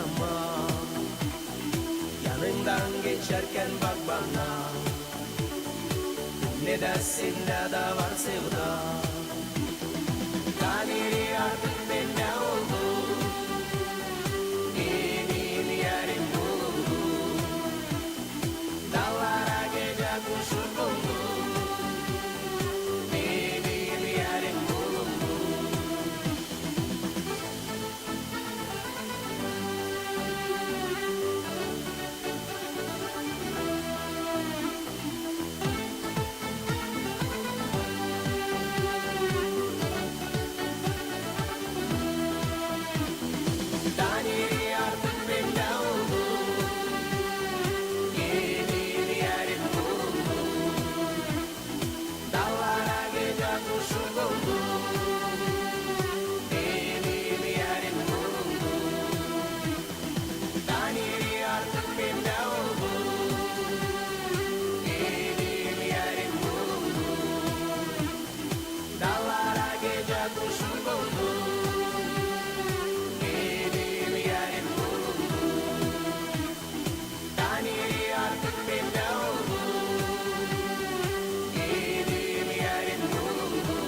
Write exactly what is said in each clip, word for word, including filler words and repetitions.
zaman. Yanından geçerkän bak bana, ne dä sendä dä var sevda. Tanrı artık bendä oldu, benim yarım bulundu. Dallara gecä kuşu kondu, benim yarım bulundu. Tanrı artık bendä oldu, benim yarım bulundu. Dallara gecä kuşu kondu, benim yarım bulundu. Tanrı artık bendä oldu, benim yarım bulundu. Dallara gecä kuşu kondu, benim yarım bulundu. Tanrı artık bendä oldu, benim yarım bulundu.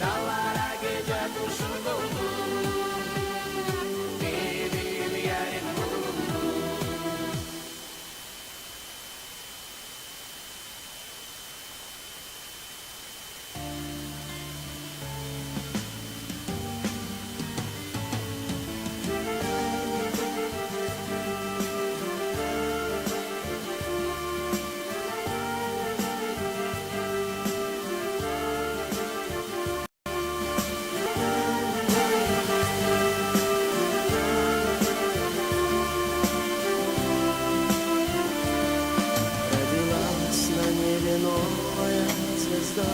Dallara gecä kuşu kondu, benim yarım bulundu. Родилась на небе новая звезда,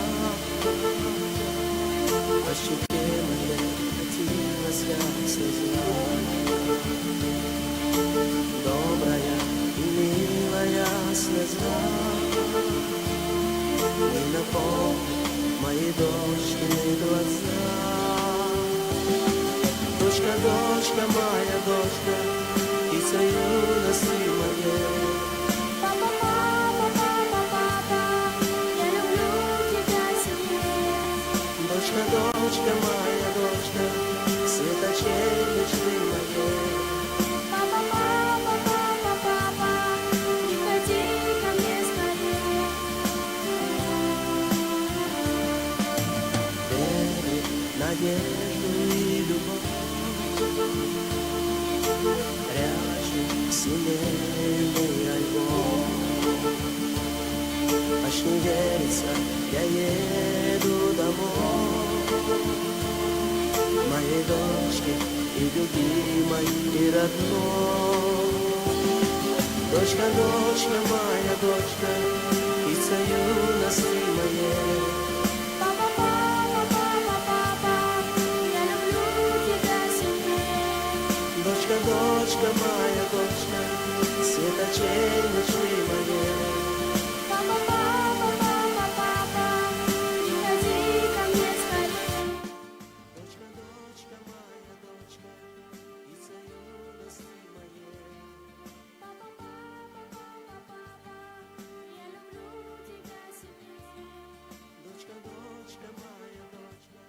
по щеке моей катилась слеза. Добрая и милая слеза, не напомни мои дочкины глаза. Дочка, дочка, моя дочка, птица юности моей. Папа, папа, папа, папа, я люблю тебя сильнее. Дочка, дочка, моя дочка, свет очей мечты моей. Папа, папа, папа, папа, приходи ко мне скорее. Веру, надежду и любовь прячу в семейный альбом. Аж не верится, я еду домой, моей дочке и любимой, и родной. Дочка, дочка, моя дочка, птица юности моей. Папа, папа, папа, папа, я люблю тебя сильнее. Дочка, дочка, моя дочка, свет очей мечты моей. Папа, папа, папа, папа, приходи ко мне скорее. Дочка, дочка, моя дочка, птица юности моей. Папа, папа, папа, папа, я люблю тебя сильнее. Дочка, дочка, моя дочка,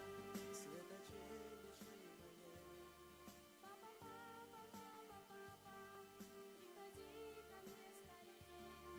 свет очей мечты моей. Папа, папа, папа, папа, приходи ко мне скорее.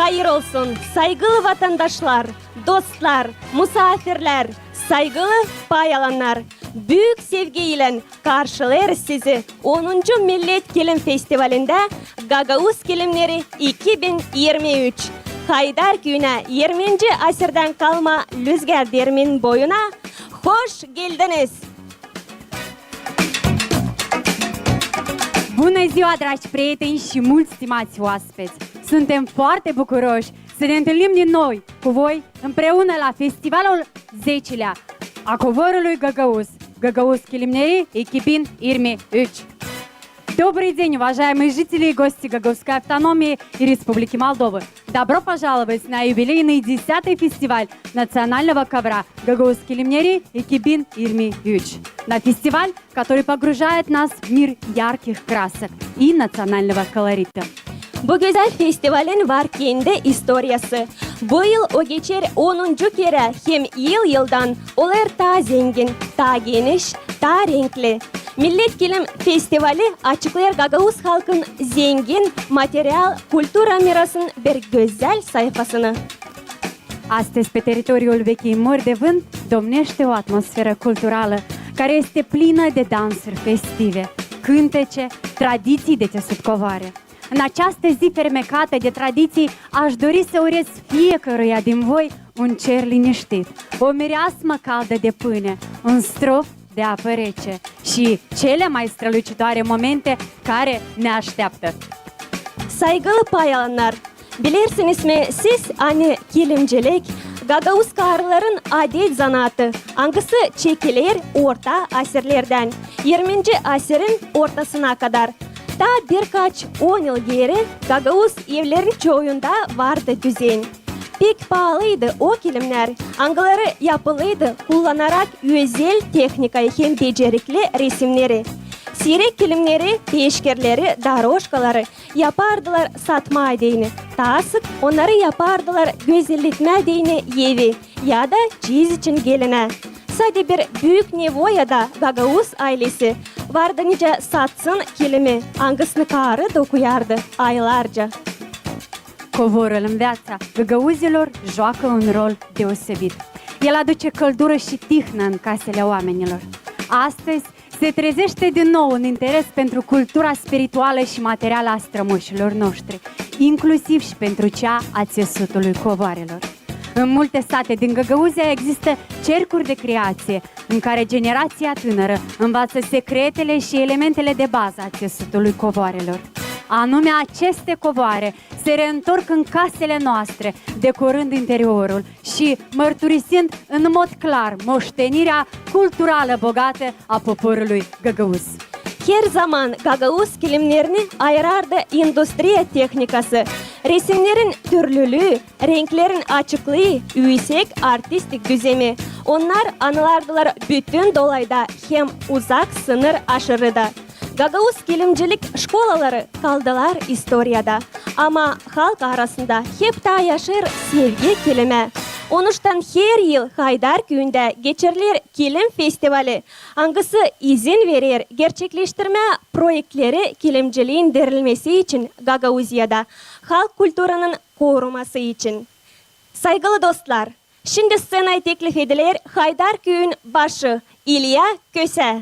Hayır olsun, saygılı vatandaşlar, dostlar, musaafirlär, saygılı pay alannar. Büük sevgiylän karşılêêrız sizi onuncu Millet kilim festivalindä Gagauz kilimneri iki bin irmi üç. Haydar küüyünä irminci asirdän kalma Lüzgär derminin boyuna hoş geldiniz! Bună ziua, dragi prieteni și mulți stimați oaspeți! Suntem foarte bucuroși să ne întâlnim din nou cu voi împreună la festivalul zecilea a covorului găgăuz, Găgăuz Kilimneri iki bin irmi üç. Добрый день, уважаемые жители и гости Гагаузской автономии и Республики Молдова! Добро пожаловать на юбилейный десятый фестиваль национального ковра «Gagauz Kilimneri iki bin irmi üç». На фестиваль, который погружает нас в мир ярких красок и национального колорита. Bu gözäl festivalin var kendi istoriyası. Bu yıl o geçer onuncu kerä hem yıl-yıldan olêr taa zengin, taa geniş, taa renkli. Millet kilim festivali açıklêêr gagauz halkın zengin material, kultura mirasın bir gözäl sayfasını. Astăzi, pe teritoriul Vechii Mări de Vânt, domnește o atmosferă culturală care este plină de dansuri festive, cântece, tradiții de țesut covoare. În această zi fermecată de tradiții, aș dori să urez fiecăruia din voi un cer liniștit, o mireasmă caldă de pâine, un strof de apă rece și cele mai strălucitoare momente care ne așteaptă. Saygılı pay alannar, bilersiniz mi siz, ani kilimcilik gagauz karıların adet zanaatı, angısı çekiler orta asirlerdän irminci asirin ortasına kadar. Taa birkaç on yıl geeri gagauz evlerin çoyunda vardı düzen. Pek paalıydı o kilimnär, angıları yapılıydı kullanarak özel tehnikayı hem becerikli resimneri. Siirek kilimneri, peşkirleri, daroşkaları yapardılar satmaa deyni. Taa sık onnarı yapardılar gözelletmää deyni evi ya da çeyiz için gelinä. Sade bir büük nevoyada gagauz aylesi vardı nicä satsın kilimi, angısını karı dokuyardı aylarca. Covorul în viața găgăuzilor joacă un rol deosebit. El aduce căldură și tihnă în casele oamenilor. Astăzi se trezește din nou un interes pentru cultura spirituală și materială a strămoșilor noștri, inclusiv și pentru cea a țesutului covoarelor. În multe sate din Găgăuzia există cercuri de creație, în care generația tânără învață secretele și elementele de bază a țesutului covoarelor. Anume, aceste covoare se reîntorc în casele noastre, decorând interiorul și mărturisind în mod clar moștenirea culturală bogată a poporului găgăuz. Her zaman gagauz kilimnerini ayırardı industria tehnikası, resimnerin türlülüü, renklerin açıklıı, üüsek artistik düzemi. Onnar anılardılar bütün dolayda hem uzak sınır aşırıda. Gagauz kilimcilik şkolaları kaldılar istoriyada, ama halk arasında hep taa yaşêêr sevgi kilimä. Onuştan her yıl Haydar küüyündä geçiriler kilim festivali, angısı izin verer gerçekleştirmää proektleri kilimciliin dirilmesi için Gagauziyada, halk kulturanın koruması için. Saygılı dostlar, şindi sţenaya teklif ediler Haydar küüyün başı İlya Kösä.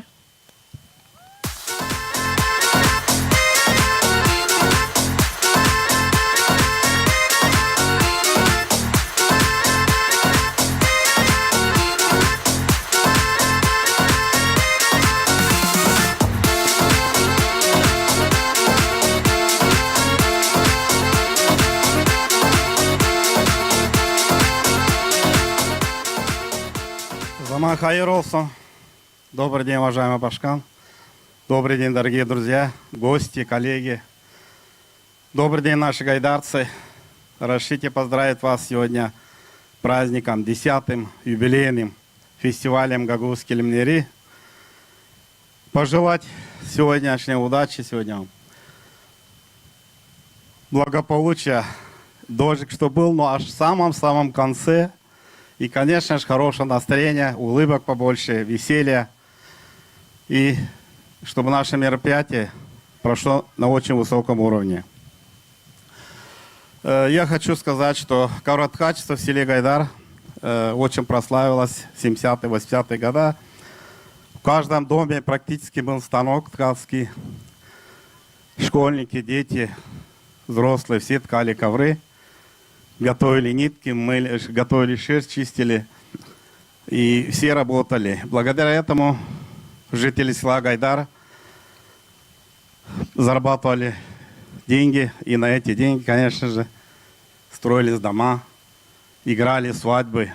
Zaman hayır olsun. Добрый день, уважаемый Башкан. Добрый день, дорогие друзья, гости, коллеги. Добрый день, наши гайдарцы. Разрешите поздравить вас сегодня праздником, десятым юбилейным фестивалем «Гагауз Килимнери». Пожелать сегодняшней удачи, сегодня вам благополучия, дождик, что был, но аж в самом-самом конце. И, конечно же, хорошего настроения, улыбок побольше, веселья. И чтобы наше мероприятие прошло на очень высоком уровне. Э, я хочу сказать, что ковроткачество в селе Гайдар, э, очень прославилось в семидесятые, восьмидесятые года. В каждом доме практически был станок ткацкий. Школьники, дети, взрослые, все ткали ковры, готовили нитки, мыли, готовили шерсть, чистили. И все работали. Благодаря этому жители села Гайдар зарабатывали деньги, и на эти деньги, конечно же, строились дома, играли свадьбы,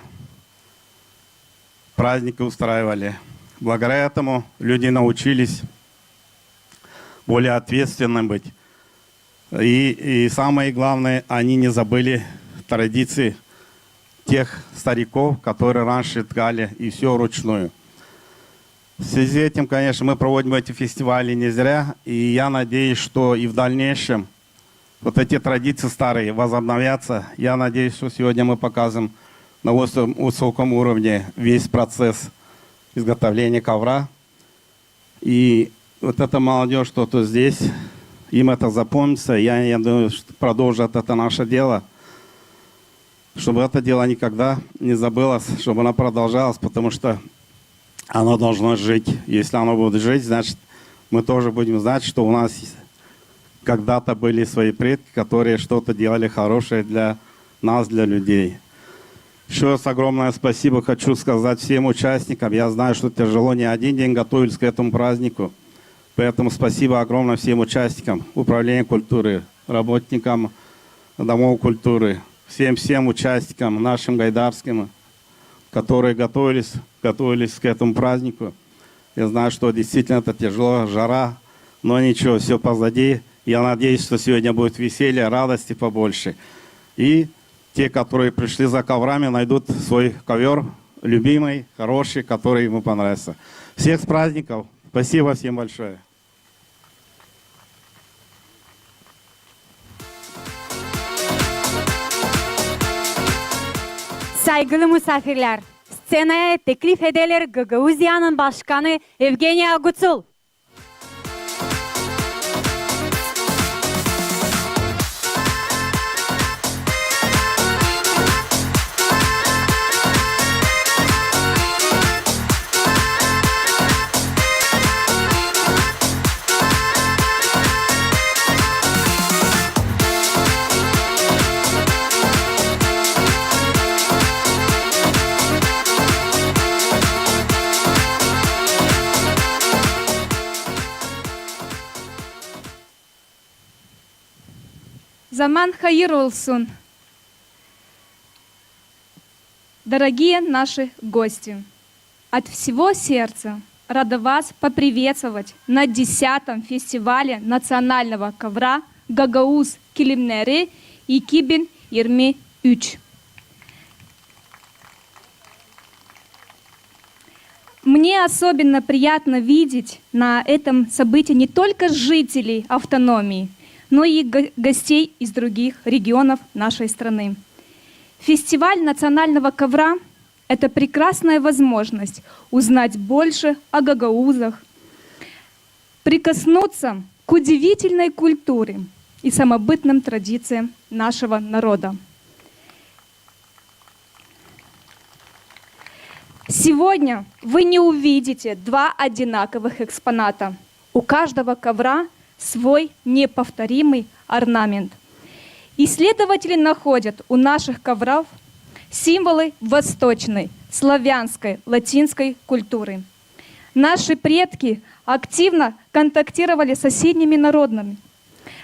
праздники устраивали. Благодаря этому люди научились более ответственным быть. И, и самое главное, они не забыли традиции тех стариков, которые раньше ткали, и всё вручную. В связи с этим, конечно, мы проводим эти фестивали не зря, и я надеюсь, что и в дальнейшем вот эти традиции старые возобновятся. Я надеюсь, что сегодня мы показываем на высо-, высоком уровне весь процесс изготовления ковра. И вот эта молодёжь, что тут здесь, им это запомнится. Я, я думаю, что продолжат это наше дело, чтобы это дело никогда не забылось, чтобы оно продолжалось, потому что оно должно жить. Если оно будет жить, значит, мы тоже будем знать, что у нас когда-то были свои предки, которые что-то делали хорошее для нас, для людей. Ещё раз огромное спасибо хочу сказать всем участникам. Я знаю, что тяжело, не один день готовились к этому празднику. Поэтому спасибо огромное всем участникам, управлению культуры, работникам домов культуры, всем-всем участникам нашим гайдарским, которые готовились, готовились к этому празднику. Я знаю, что действительно это тяжело, жара, но ничего, всё позади. Я надеюсь, что сегодня будет веселья, радости побольше. И те, которые пришли за коврами, найдут свой ковёр, любимый, хороший, который ему понравится. Всех с праздником! Спасибо всем большое! Saygılı musafirlär, sţenaya teklif ederim Gagauziyanın başkanı Evgeniya Guţul. Zaman hayır olsun, дорогие наши гости! От всего сердца рада вас поприветствовать на десятом фестивале национального ковра «Gagauz kilimneri iki bin yirmi üç». Мне особенно приятно видеть на этом событии не только жителей автономии, но и го-, гостей из других регионов нашей страны. Фестиваль национального ковра — это прекрасная возможность узнать больше о гагаузах, прикоснуться к удивительной культуре и самобытным традициям нашего народа. Сегодня вы не увидите два одинаковых экспоната. У каждого ковра свой неповторимый орнамент. Исследователи находят у наших ковров символы восточной, славянской, латинской культуры. Наши предки активно контактировали с соседними народами.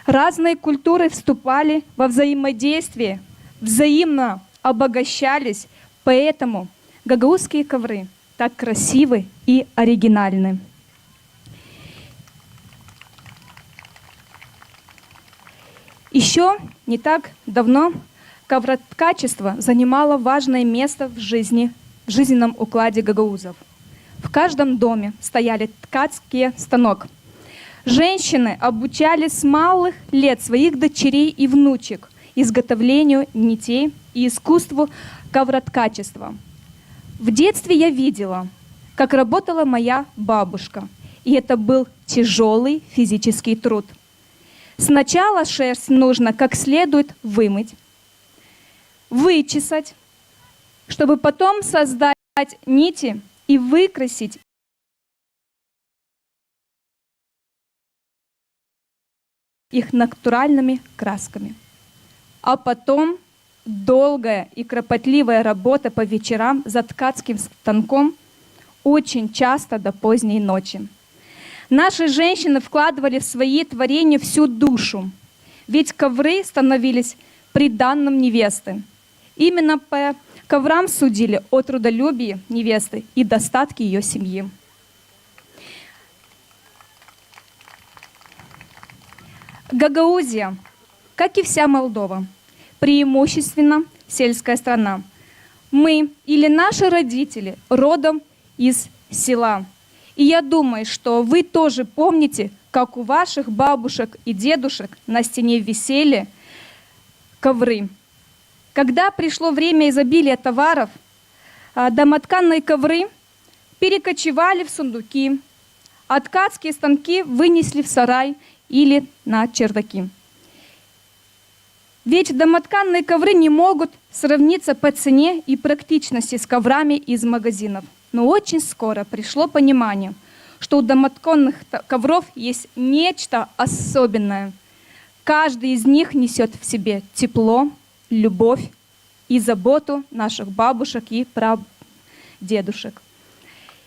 Разные культуры вступали во взаимодействие, взаимно обогащались, поэтому гагаузские ковры так красивы и оригинальны. Ещё не так давно ковроткачество занимало важное место в жизни, в жизненном укладе гагаузов. В каждом доме стояли ткацкие станок. Женщины обучали с малых лет своих дочерей и внучек изготовлению нитей и искусству ковроткачества. В детстве я видела, как работала моя бабушка, и это был тяжёлый физический труд. Сначала шерсть нужно как следует вымыть, вычесать, чтобы потом создать нити и выкрасить их натуральными красками. А потом долгая и кропотливая работа по вечерам за ткацким станком, очень часто до поздней ночи. Наши женщины вкладывали в свои творения всю душу, ведь ковры становились приданым невесты. Именно по коврам судили о трудолюбии невесты и достатке её семьи. Гагаузия, как и вся Молдова, преимущественно сельская страна. Мы или наши родители родом из села. И я думаю, что вы тоже помните, как у ваших бабушек и дедушек на стене висели ковры. Когда пришло время изобилия товаров, а, домотканные ковры перекочевали в сундуки, а ткацкие станки вынесли в сарай или на чердаки. Ведь домотканные ковры не могут сравниться по цене и практичности с коврами из магазинов. Но очень скоро пришло понимание, что у домотканных т-, ковров есть нечто особенное. Каждый из них несёт в себе тепло, любовь и заботу наших бабушек и прадедушек.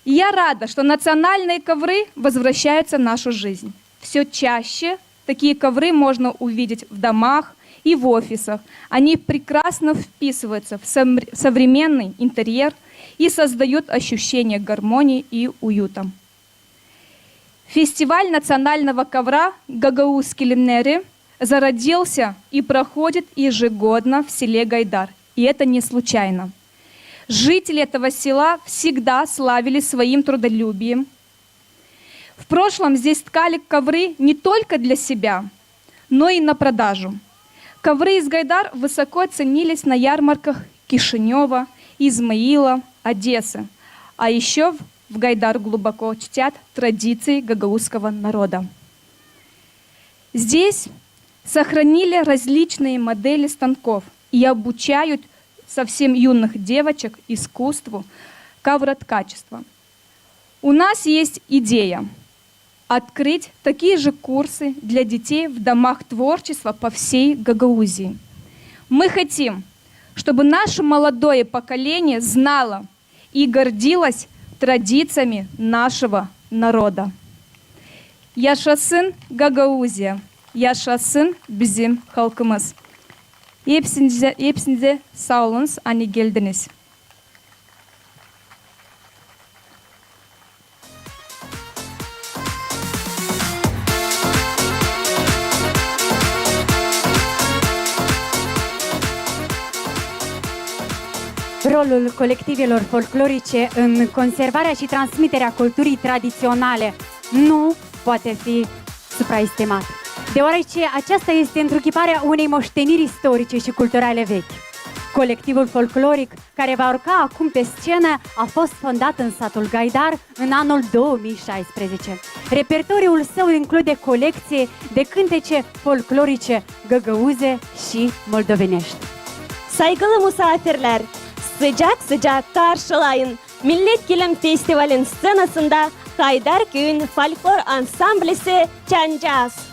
И я рада, что национальные ковры возвращаются в нашу жизнь. Всё чаще такие ковры можно увидеть в домах и в офисах. Они прекрасно вписываются в сом-, современный интерьер и создают ощущение гармонии и уюта. Фестиваль национального ковра «Гагаузские килемнери» зародился и проходит ежегодно в селе Гайдар. И это не случайно. Жители этого села всегда славились своим трудолюбием. В прошлом здесь ткали ковры не только для себя, но и на продажу. Ковры из Гайдар высоко ценились на ярмарках Кишинёва, Измаила, Одессы. А ещё в Гайдар глубоко чтят традиции гагаузского народа. Здесь сохранили различные модели станков и обучают совсем юных девочек искусству ковроткачества. У нас есть идея открыть такие же курсы для детей в домах творчества по всей Гагаузии. Мы хотим, чтобы наше молодое поколение знало и гордилось традициями нашего народа. Yaşasın Gagauziya! Yaşasın bizim halkımız! Hepsinize, hepsinize saa olunuz, ani geldiniz. Rolul colectivelor folclorice în conservarea și transmiterea culturii tradiționale nu poate fi supraestimat, deoarece aceasta este întruchiparea unei moșteniri istorice și culturale vechi. Colectivul folcloric care va urca acum pe scenă a fost fondat în satul Gaidar în anul două mii șaisprezece. Repertoriul său include colecții de cântece folclorice găgăuze și moldovenești. Saygılı musaafirlär, sıcak-sıcak karşılayın Millet Kilem Festivalin sţenasında Gaydar küüyün folklor ansamblisi Çancaz.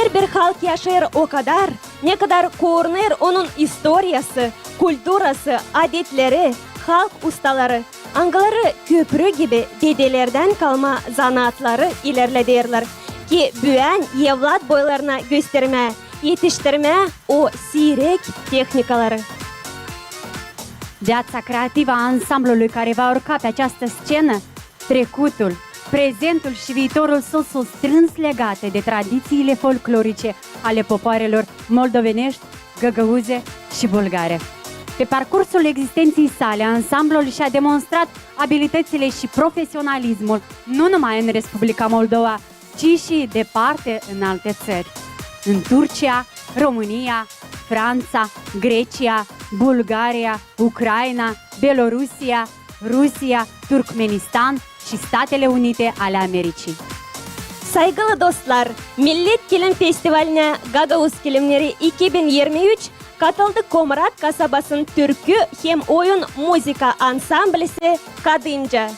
Herbir halk yaşêêr o kadar, ne kadar korunêr onun istoriyası, kulturası, adetleri, halk ustaları, angıları köprü gibi dedelerdän kalma zanaatları ilerlederlär, ki büün evlat boylarına göstermää, etiştirmää o siirek tehnikaları. Viața creativă a ansamblului care va urca pe această scenă, trecutul, prezentul și viitorul sunt, sunt strâns legate de tradițiile folclorice ale popoarelor moldovenești, găgăuze și bulgare. Pe parcursul existenței sale, ansamblul și-a demonstrat abilitățile și profesionalismul nu numai în Republica Moldova, ci și departe în alte țări, în Turcia, România, Franța, Grecia, Bulgaria, Ucraina, Belorusia, Rusia, Turkmenistan și Statele Unite ale Americii. Saygılı dostlar, Millet kilim festivalinä Gagauz kilimneri iki bin irmi üç katıldı Komrat kasabasının türkü hem oyun muzıka ansamblisi Kadınca.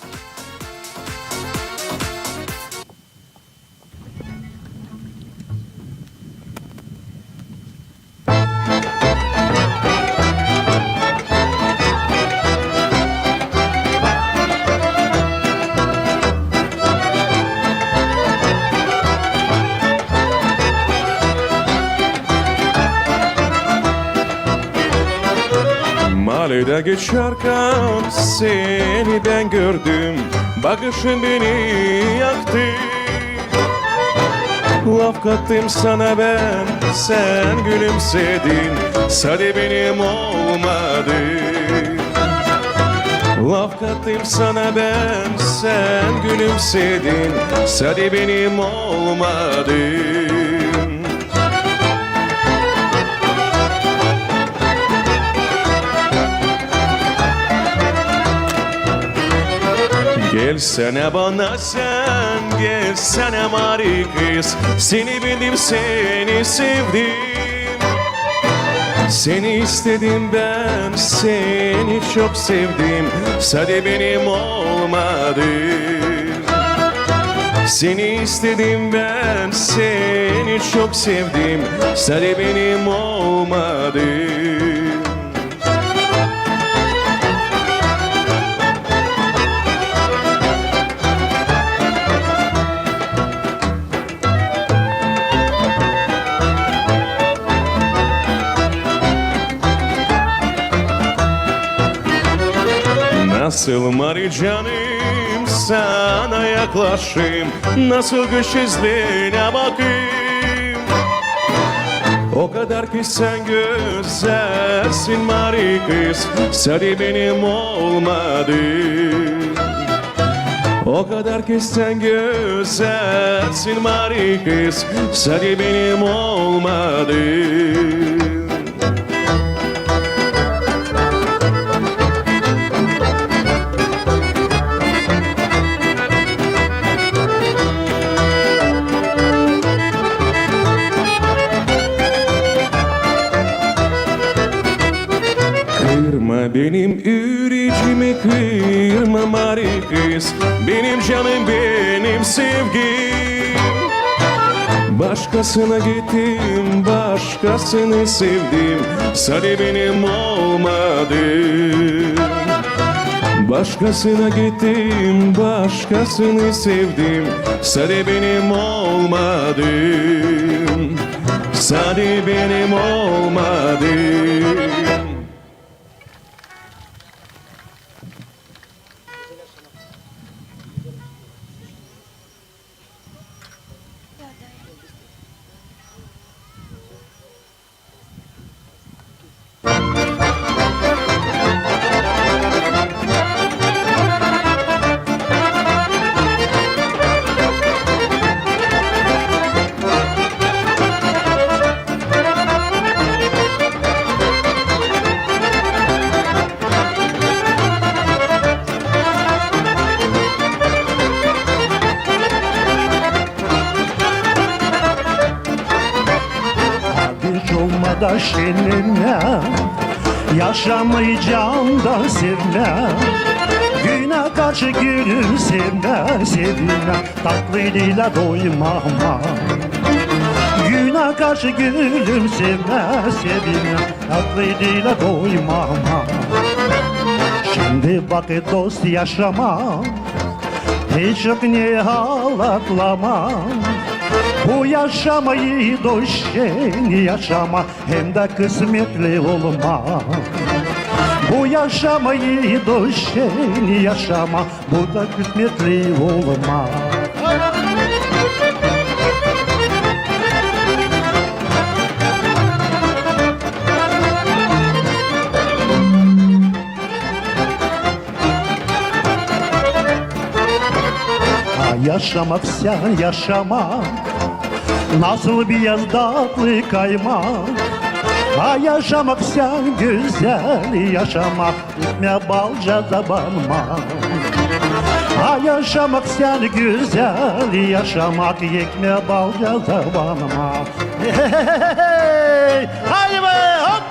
Maledä geçärkän seni bän gördüm, bakışın beni yaktı. Lafkattım sana bän, sän gülümsedin, sade benim olmadı. Lafkattım sana bän, sän gülümsedin, sade benim olmadı. Gelsänä bana sän, gelsänä mari kız, seni bildim, seni sevdim. Seni istedim bän, seni çok sevdim, sade benim olmadı. Seni istedim bän, seni çok sevdim, sade benim olmadı. Nasıl mari canım sana yaklaşım, nasıl güç izlerinä bakım. O kadar ki sän gözelsin, mari kız, sade benim olmadı. O kadar ki sän gözelsin, mari kız, sade benim olmadı. Kırma benim ürecimi, kırma, mari kız, benim canım, benim sevgim. Başkasına gittim, başkasını sevdim, sade benim olmadı. Başkasına gittim, başkasını sevdim, sade benim olmadı. Sade benim olmadı. Hiç olmasa şenlenä, yaşamayacam da sevinä. Günä karşı gülümsemä, sevinä, tatlı diilä doymama. Günä Karşı gülümsemää, sevinmää, tatlı diilä doymamaa. Şindi vakıt, dost, yaşamaa, hiç yok ne alatlamaa. Bu yaşamaa, dost, şen yaşamaa, hem dä kısmetli olmaa. Bu yaşamaa, dost, şen yaşamaa, bu da kısmetli olmaa. A yaşamak sän, yaşamak, nasıl biyaz tatlı kaymak. A yaşamak sän, gözäl yaşamak, ekmää balca da banmaa. A yaşamak sän, gözäl yaşamak, ekmää balca da banmaa. Hey, hey, hey, hey! Haydi be, hop!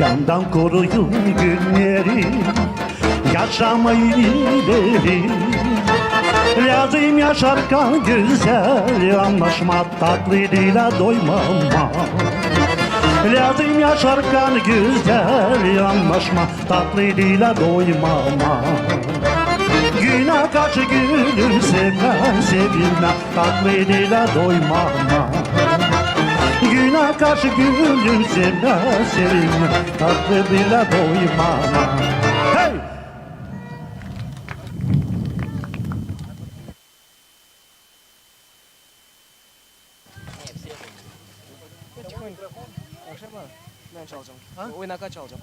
Candan koruyun günleri, yaşamayı ileri. Lääzım yaşarkan gözäl annaşmaa, tatlı diilä doymamaa. Lääzım yaşarkan gözäl annaşmaa, tatlı diilä doymamaa. Günä karşı gülümsemää, sevinmää, tatlı diilä doymamaa. Günä karşı gülümsemää, sevinmää, tatlı diilä doymamaa. Hey! Потихоньку. Okşar mı? Ben çalacağım. Ha? Oynakaa çalacağım.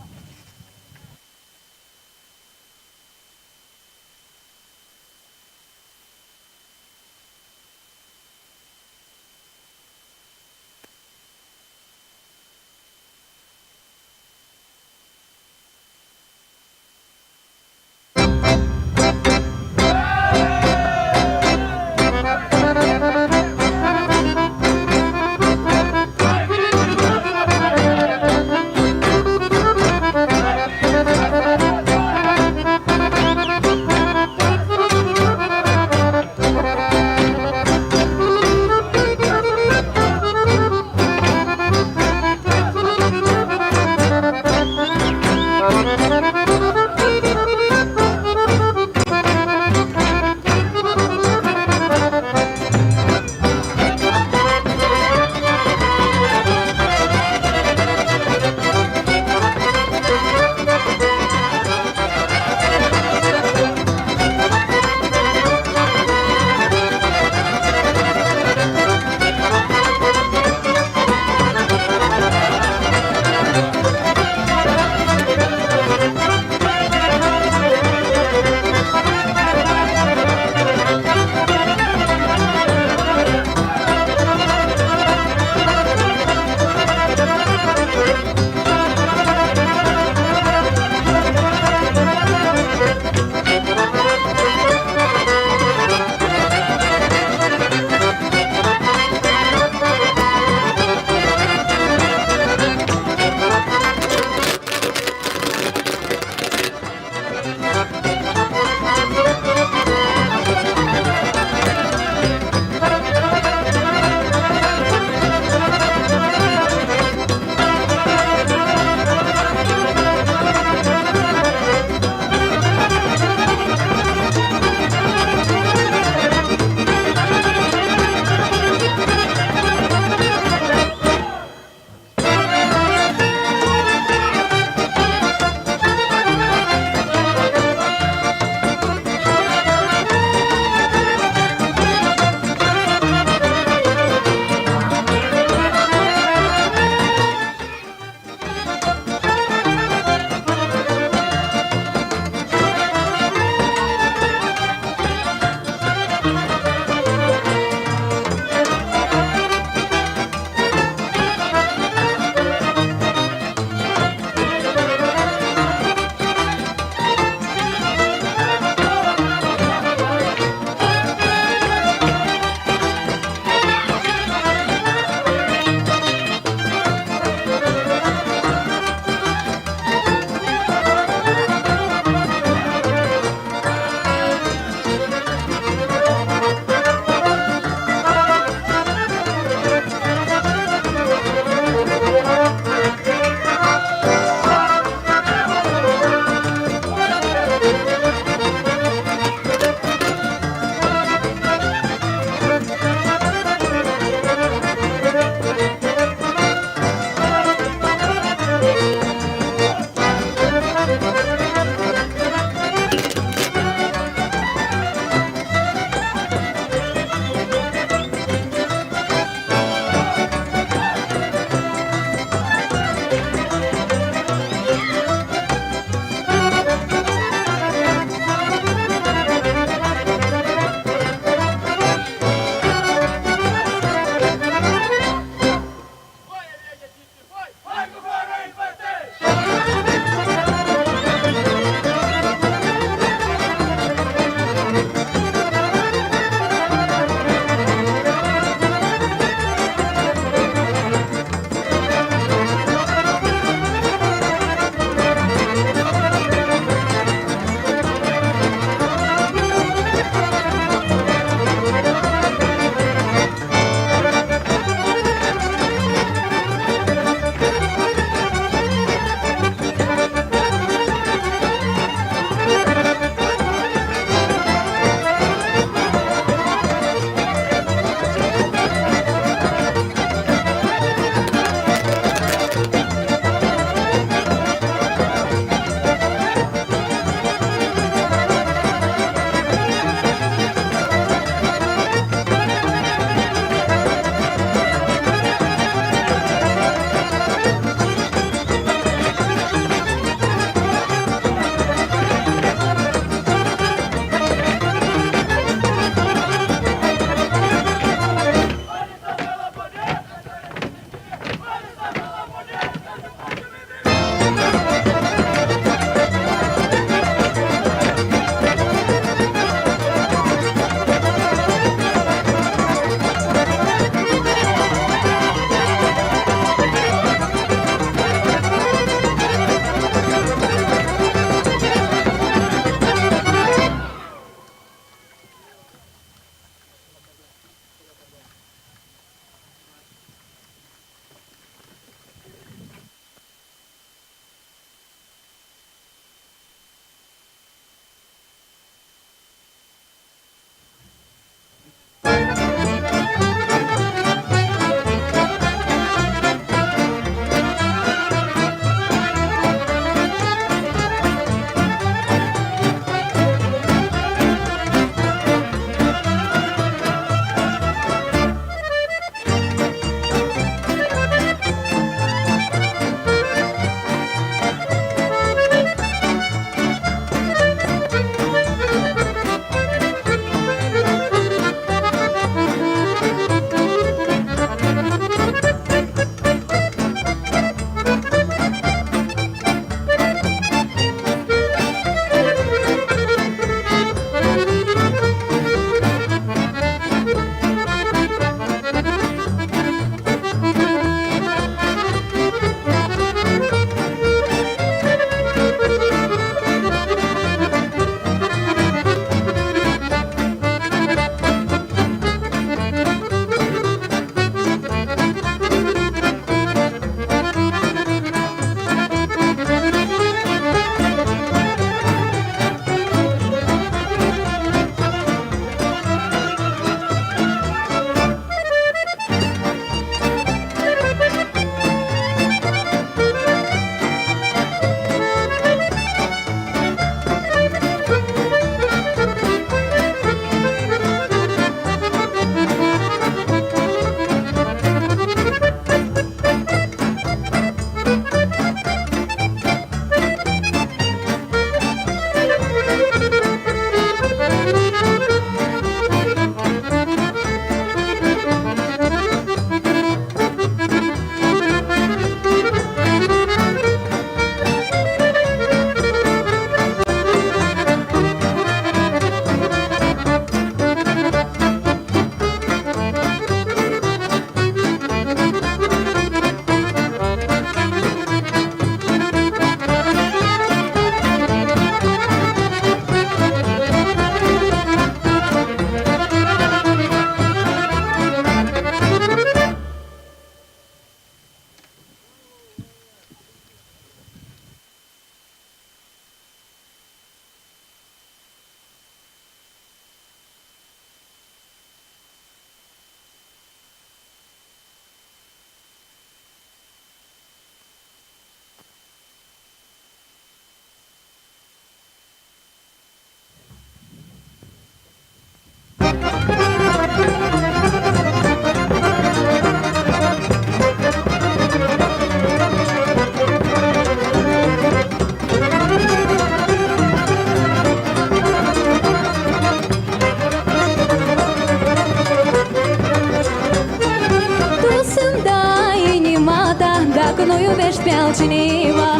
altšineva,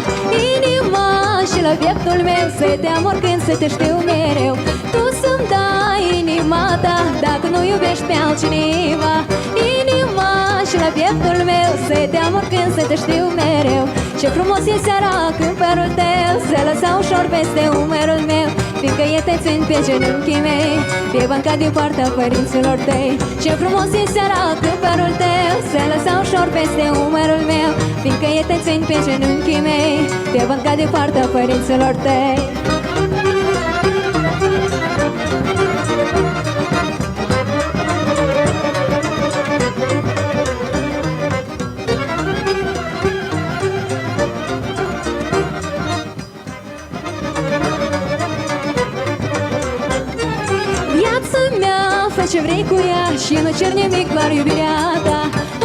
inima, šila pieptul meu, s-eti amor, kând s-eti štiu mereu. Tu s-imi dai inima ta, dak nu iubești pe altšineva. Inima, šila pieptul meu, s-eti amor, kând s-eti štiu mereu. Ce frumos e seara, când părul tău se lăsă ușor peste umerul meu. Fiindcă el te țin pe genunchii mei, pe banca din poarta părinților tăi. Ce frumos e seara, când părul tău se lăsă ușor peste umerul meu. Fiindcă el te țin pe genunchii mei, pe banca din poarta părinților tăi. Viața mea, fă ce vrei cu ea și nu cer nimic, doar iubirea ta.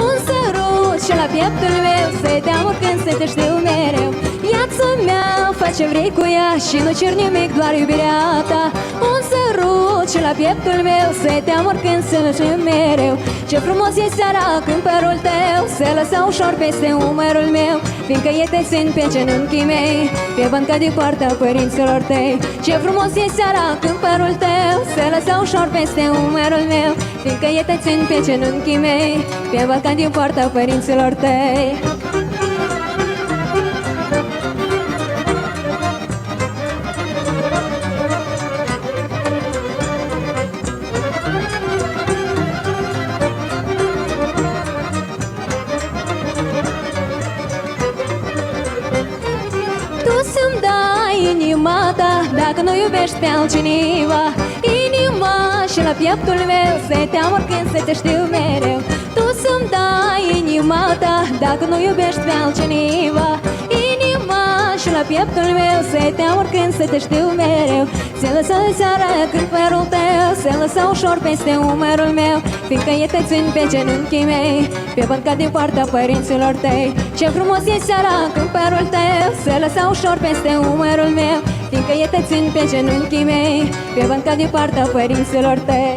Un sărut și la pieptul meu, s-eti amor, kând s-eti štiu mereu. Viața mea, fă ce vrei cu ea și nu cer nimic, doar iubirea ta. Un sărut și la pieptul meu, s-eti amor, kând s-eti štiu mereu. Ce frumos e seara, când părul tău se lăsă ușor peste umerul meu. Fiindcă el te țin pe genunchii mei, pe banca din poarta părinților tăi. Ce frumos e seara, când părul tău se lăsă ușor peste umerul meu. Fiindcă el te țin pe genunchii mei, pe banca din poarta părinților tăi. Tu s-imi dai inima ta, dak nu iubești pe altšineva. Inima, šila pieptul meu, s-eti amor, kând s-eti štiu mereu. Tu s-imi dai inima ta, dak nu iubești pe altšineva. Inima, šila pieptul meu, s-eti amor, kând s-eti štiu mereu. Se lăsă seara, când părul tău se lăsă ușor peste umerul meu. Fiindcă el te țin pe genunchii mei, pe banca din poarta părinților tăi. Ce frumos e seara, când părul tău se lăsă ușor peste umerul meu. Fiindcă el te țin pe genunchii mei, pe banca din poarta părinților tăi.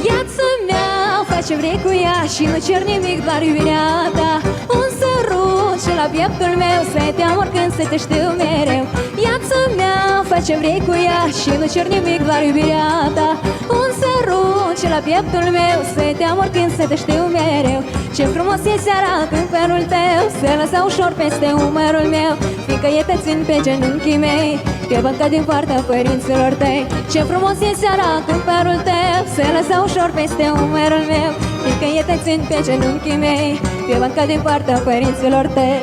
Viața mea, fă ce vrei cu ea și nu cer nimic, doar iubirea ta. Un sărut și la pieptul meu, s-eti amor, kând s-eti štiu mereu. Viața mea, fă ce vrei cu ea și nu cer nimic, doar iubirea ta. Un sărut și la pieptul meu, s-eti amor, kând s-eti štiu mereu. Ce frumos e seara, când părul tău se lăsă ușor peste umerul meu. Fiindcă el te țin pe genunchii mei, pe banca din poarta părinților tăi. Ce frumos e seara, când părul tău se lăsă ușor peste umerul meu. Fiindcă el te țin pe genunchii mei, pe banca din poarta părinților tăi.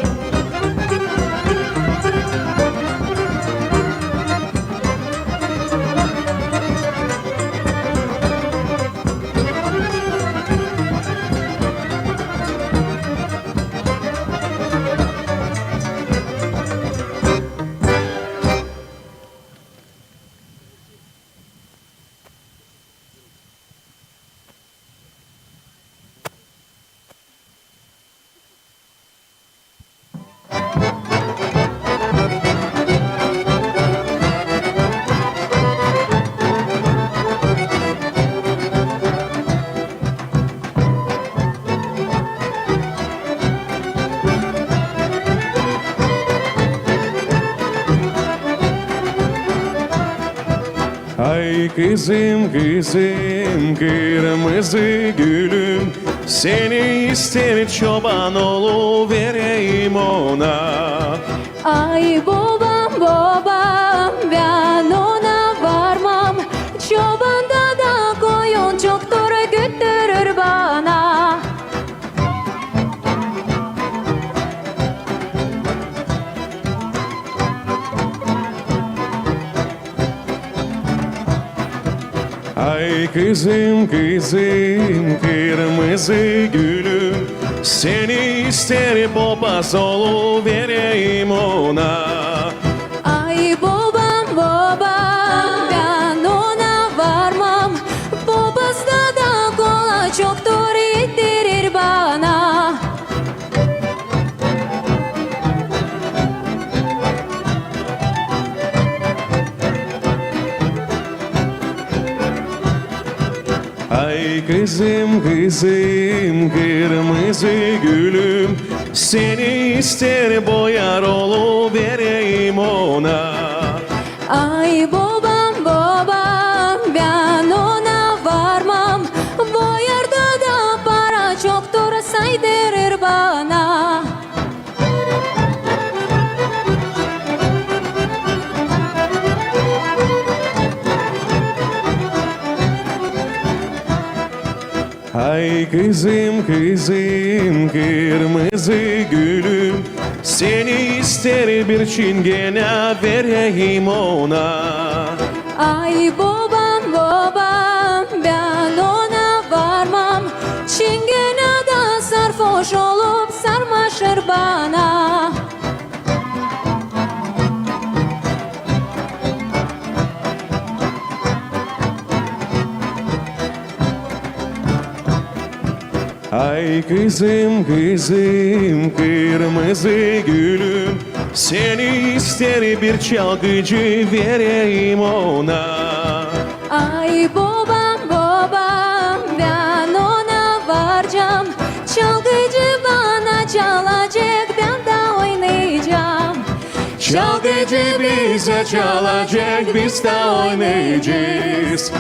Ay, kızım, kızım, kırmızı gülüm, seni ister çoban, oluvereyim ona. Ay, bobam, bobam, bän ona varmam. Çoban da, da koyun çoktur, güttürür bana. Ay, kızım, kızım, kırmızı gülüm, seni ister papaz, oluvereyim ona. Ay, bobam, bobam, bän ona varmam. Papaz da, da kola çoktur, ettirir bana. Kızım, kızım, kırmızı gülüm, seni ister boyar oluvereyim ona. Ay bobam, bobam, bän ona varmam, boyarda da para çoktur, saydırır bana. Ay kızım, kızım, kırmızı gülüm, seni ister bir çingene vereyim ona. Ay bobam, bobam, bän ona varmam, çingene da sarfoş olup sarmaşır bana. Ay kızım, kızım, kırmızı gülüm, seni ister bir çalgıcı vereyim ona. Ay bobam, bobam, bän ona varcam, çalgıcı bana çalacek, bän dä oynayacam. Çalgıcı bizä çalacek, biz dä oynayacez.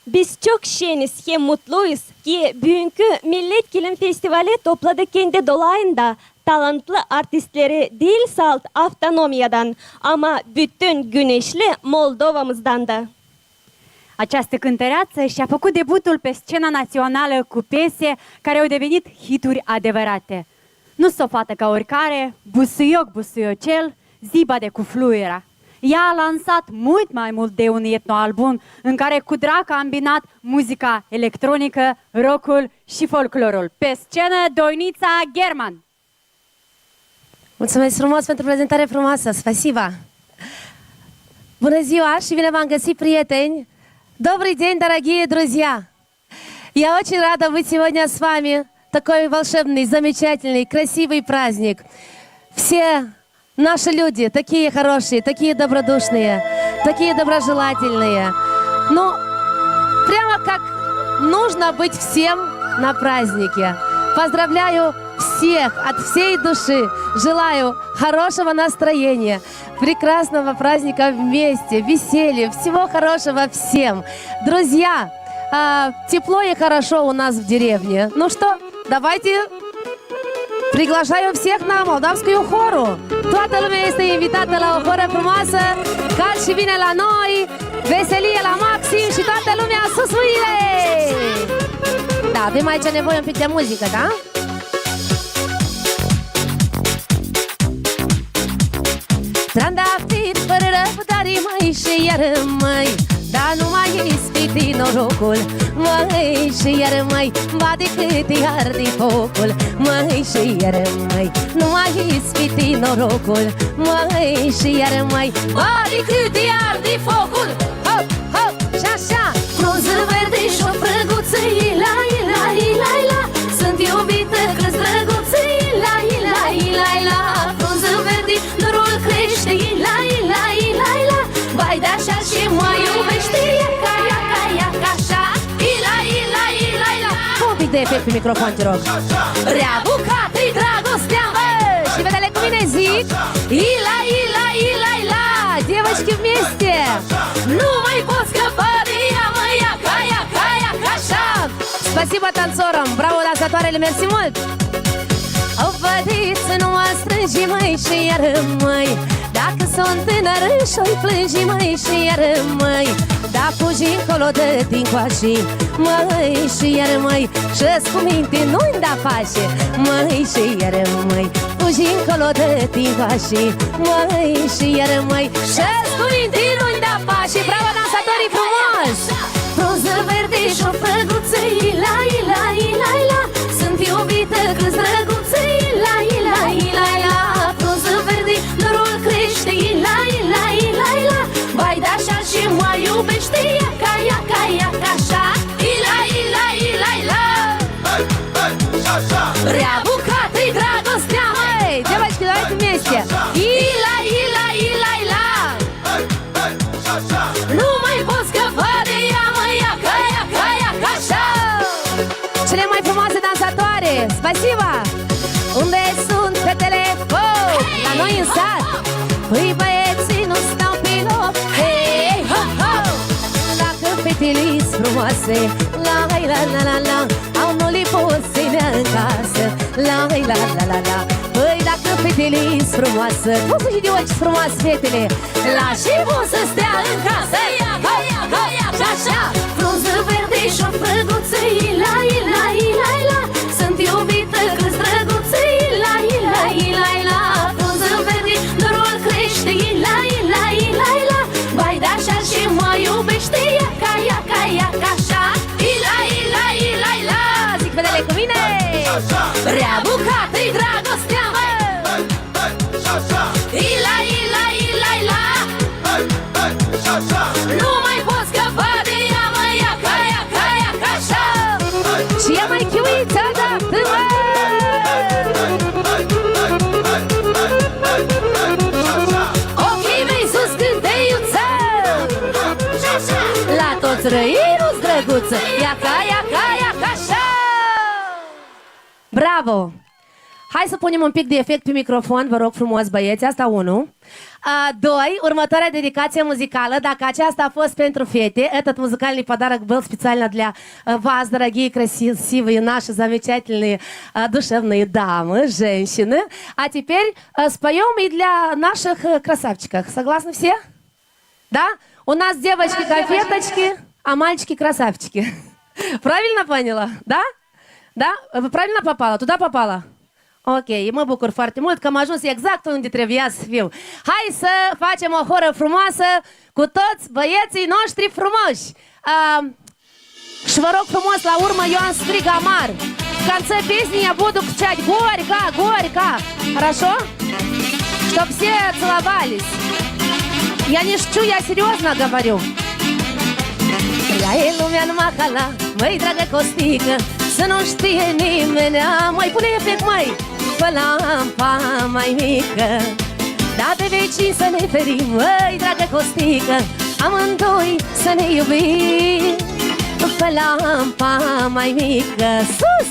Biz çok şeniz hem mutluyuz, ki büünkü Millet kilim festivali topladı kendi dolayında talantlı artistleri diil salt avtonomiyadan, ama bütün güneşli Moldovamızdan da. Aceastã cãntăreatsã și-a făcut debutul pe scena națională cu piese care au devenit hituri adevărate. Nu s-o fatã ca oricare, busuioc, busuiocel, zibade cu fluiera. Ea a lansat mult mai mult de un etnoalbum în care cu drag a îmbinat muzica electronică, rock-ul și folclorul. Pe scenă, Doinița German! Mulțumesc frumos pentru prezentare frumoasă, спасибо! Bună ziua și bine v-am găsit, prieteni! Добрый день, дорогие друзья! Я очень рада быть сегодня с вами. Такой волшебный, замечательный, красивый праздник. Все наши люди такие хорошие, такие добродушные, такие доброжелательные. Ну, прямо как нужно быть всем на празднике. Поздравляю всех от всей души. Желаю хорошего настроения, прекрасного праздника вместе, веселья, всего хорошего всем. Друзья, а, тепло и хорошо у нас в деревне. Ну что, давайте приглашаю всех на молдавскую хору. Toată lumea este invitată la o horă frumoasă. Ca și vine la noi, veselie la maxim și toată lumea sus mâinile! Da, avem aici nevoie un pic de muzică, da? Trandafir fără răbdare, măi, și iară, măi, dar nu mai ispiti norocul, măi, și iară, măi, ba de cât îi arde focul, măi, și iară, măi, nu mai ispiti norocul, măi, și iară, măi, ba de cât îi arde focul. Hop, hop, și așa! Frunză verde și o frăguță, ila, ila, ila, ila. Sunt iubită, că-s drăguță, ila, ila, ila, ila. Frunză verde, dorul crește, ila, ila, ila, ila. Vai de așa și mă iubește, ia ca, ia ca, ia ca așa. Ila, ila, ila, ila. Fă un pic de efect pe microfon, te rog. Prea bucatei dragostea, mă! Și vedele cu mine, zic. Ila, ila, ila, ila. Девочки вместе. Nu mai pot scăpa de ea, mă, ia ca, ia ca, ia ca așa. Спасибо танцорам! Браво, dansatoarele, mersi mult! O vădiță nu mă strânge, măi, și iară, măi, dacă sunt tânără și-o plânge, măi, și iară, măi, da fugi încolo, dă-te încoace, măi, și iară, măi, și-s cu minte nu-i da pace, măi, și iară, măi, fugi încolo, dă-te încoace, măi, și iară, măi, și-s cu minte nu-i da pace. Bravo, dansatorii, frumos! Frunză verde și o frăguță, ila, ila, ila, ila. Sunt iubită, că-s drăguță, ila, ila, ila, ila. Frunză verde, dorul crește, ila, ila, ila, ila. Vai de așa și mă iubește, ia ca, ia ca, ia ca așa. Ila, ila, ila, ila. Prea bucatei dragostea, măi. Hai, девочки, давайте вместе. Ila, ila, ila, ila. Nu mai pot scăpa de ea, mă, ia ca, ia ca, ia ca așa. Cele mai frumoase dansatoare, спасибо! Unde sunt fetele? Oh, la noi în sat. Păi băieții nu stau pe loc. Hei, ho, ho! Dacă fetele-s frumoase, la, la, la, la, la, au, nu le poți ține în casă. La, la, la, la, la. Păi dacă fetele-s frumoase, poți să știi de ce frumoase fetele. La ce pot să stea în casă? Ia, ia, ia, ia, ia, și așa. Frunză verde și o frăguță, ila, ila, ila, ila. Sunt iubită, că-s drăguță, ila, ila, ila, ila. Frunză verde, dorul crește, ila, ila, ila, ila. Vai de așa și mă iubește, ia ca, ia ca, ia ca așa. Ila, ila, ila, ila. Zic vedele cu mine. Prea bucatei dragostea, mă. Ila, ila, ila, ila. Nu mai pot scăpa de ea, mă, ia ca, ia ca, ia ca așa. Și ea mai chiuița, da, mă. Ochii mei sus, cântă iuță. La toți răinul-s drăguță. Ia ca, ia ca, ia ca așa. Bravo! Hai să punem un pic de efect pe microfon, vă rog frumos, băieți, asta unu. A, doi, următoarea dedicație muzicală, dacă aceasta a fost pentru fete, этот музыкальный подарок был специально для, э, вас, дорогие, красивые, наши замечательные, э, душевные дамы, женщины. А теперь, э, споём и для наших, э, красавчиков. Согласны все? Да? У нас девочки конфеточки, а мальчики красавчики. Правильно поняла? Да? Да? Э, правильно попала? Туда попала? Окей, mă bucur foarte mult că am ajuns exact unde trebuia să fiu. Hai să facem o horă frumoasă cu toți băieții noștri frumoși. A, și vă rog frumos, la urmă eu am strig amar. В конце песни я буду кричать: «Горько, горько!» Хорошо? Чтоб все целовались. Я не шучу, я серьёзно говорю. Ia e lumea în mahala, măi, dragă Costică, să nu știe nimeni, măi, pune efect, măi, fă lampa mai mică. Da, de vecini să ne ferim, măi, dragă Costică, amândoi să ne iubim. Fă lampa mai mică, sus!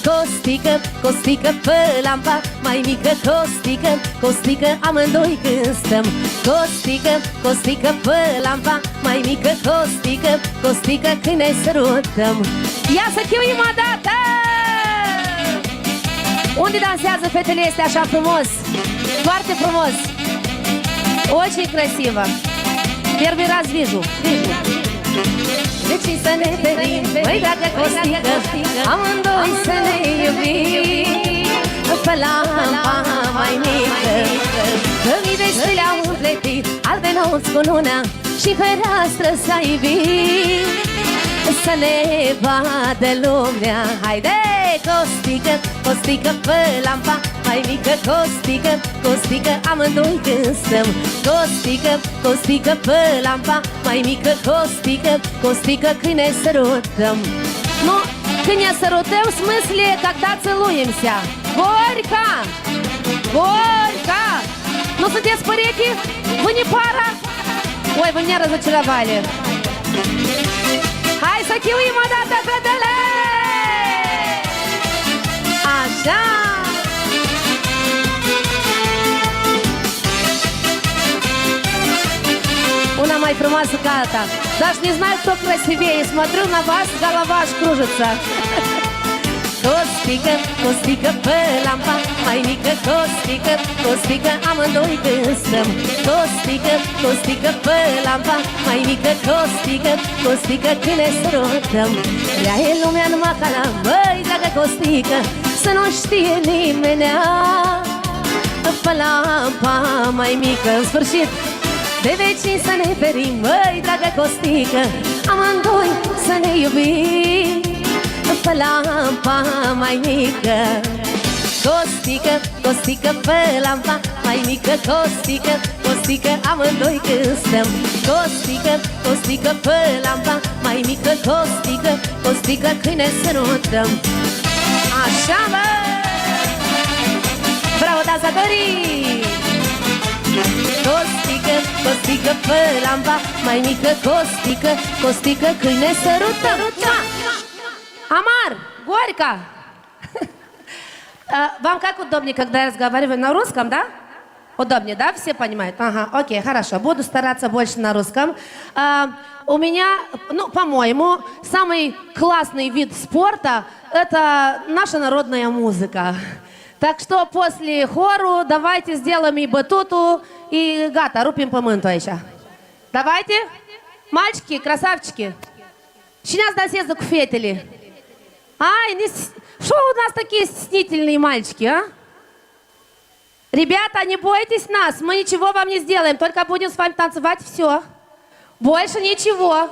Costică, Costică, fă lampa mai mică, Costică, Costică, amândoi când stăm. Costică, Costică, fă lampa mai mică, Costică, Costică, când ne sărutăm. Ia să chiuim o dată! Unde dansează fetele astea așa frumos? Foarte frumos! Очень красиво! Первый раз вижу. Vecini să ne ferim, măi, dragă Costică, amândoi să ne iubim. Fă lampa mai mică, că mii de stele au împletit, albe nopți cu luna și fereastră s-aibim. Să ne vadă lumea, haide! Costică, Costică, fă lampa mai mică, Costică, Costică, amândoi când stăm. Costică, Costică, fă lampa mai mică, Costică, Costică, când ne sărutăm. Ну, când ne sărutăm, в смысле, когда целуемся. Горько! Горько! Nu sunteți părechi? Vă ne para? Ой, вы меня разочаровали. Hai să chiuim o dată, fetele! Așa! Una mai frumoasă ca alta. Даже не знаю, кто красивее. Смотрю на вас, голова аж кружится. Costică, Costică, fă lampa mai mică, Costică, Costică, amândoi când stăm. Costică, Costică, fă lampa mai mică, Costică, Costică, când ne sărutăm. Ia e lumea în mahala, măi, dragă Costică, să nu știe nimeni. Fă lampa mai mică, în sfârșit. De vecini să ne ferim, măi, dragă Costică, amândoi să ne iubim. Fă lampa mai mică. Costică, Costică, fă lampa mai mică, Costică, Costică, amândoi când stăm. Costică, Costică, fă lampa mai mică, Costică, Costică, când ne sărutăm. Așa, mă! Bravo, dansatorii! Costică, Costică, fă lampa mai mică, Costică, Costică, când ne sărutăm. Amar! Горько! А, вам как удобнее, когда я разговариваю на русском, да? Удобнее, да? Все понимают? Ага, окей, хорошо. Буду стараться больше на русском. А, у меня, ну, по-моему, самый классный вид спорта — это наша народная музыка. Так что после хору давайте сделаем и батуту, и gata, rupem pământul aici. Давайте. Мальчики, красавчики. Cine dansează cu fetele? Ai, не с-, что у нас такие стеснительные мальчики, а? Ребята, не бойтесь нас, мы ничего вам не сделаем, только будем с вами танцевать, всё. Больше ничего.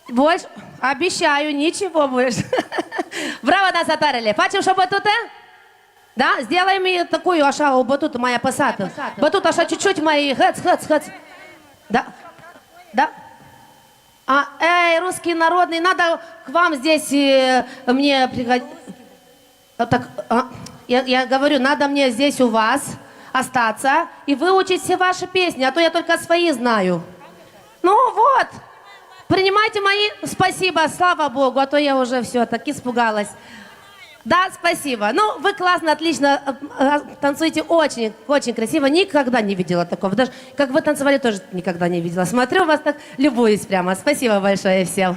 Больше, обещаю, ничего больше. Браво, dansatoarele! Facem și o bătută? Da? Сделаем и такую, așa, o bătută mai apăsată. Bătută așa, чуть-чуть mai hăț, hăț, hăț. Da? Da? А, эй, русские народные, надо к вам здесь, э, мне приходить. А, так, а, я, я говорю, надо мне здесь у вас остаться и выучить все ваши песни, а то я только свои знаю. Ну вот, принимайте мои, спасибо, слава Богу, а то я уже всё, так испугалась. Да, спасибо. Ну, вы классно, отлично, э, э, танцуете очень, очень красиво. Никогда не видела такого. Даже как вы танцевали, тоже никогда не видела. Смотрю, у вас так любуюсь прямо. Спасибо большое всем.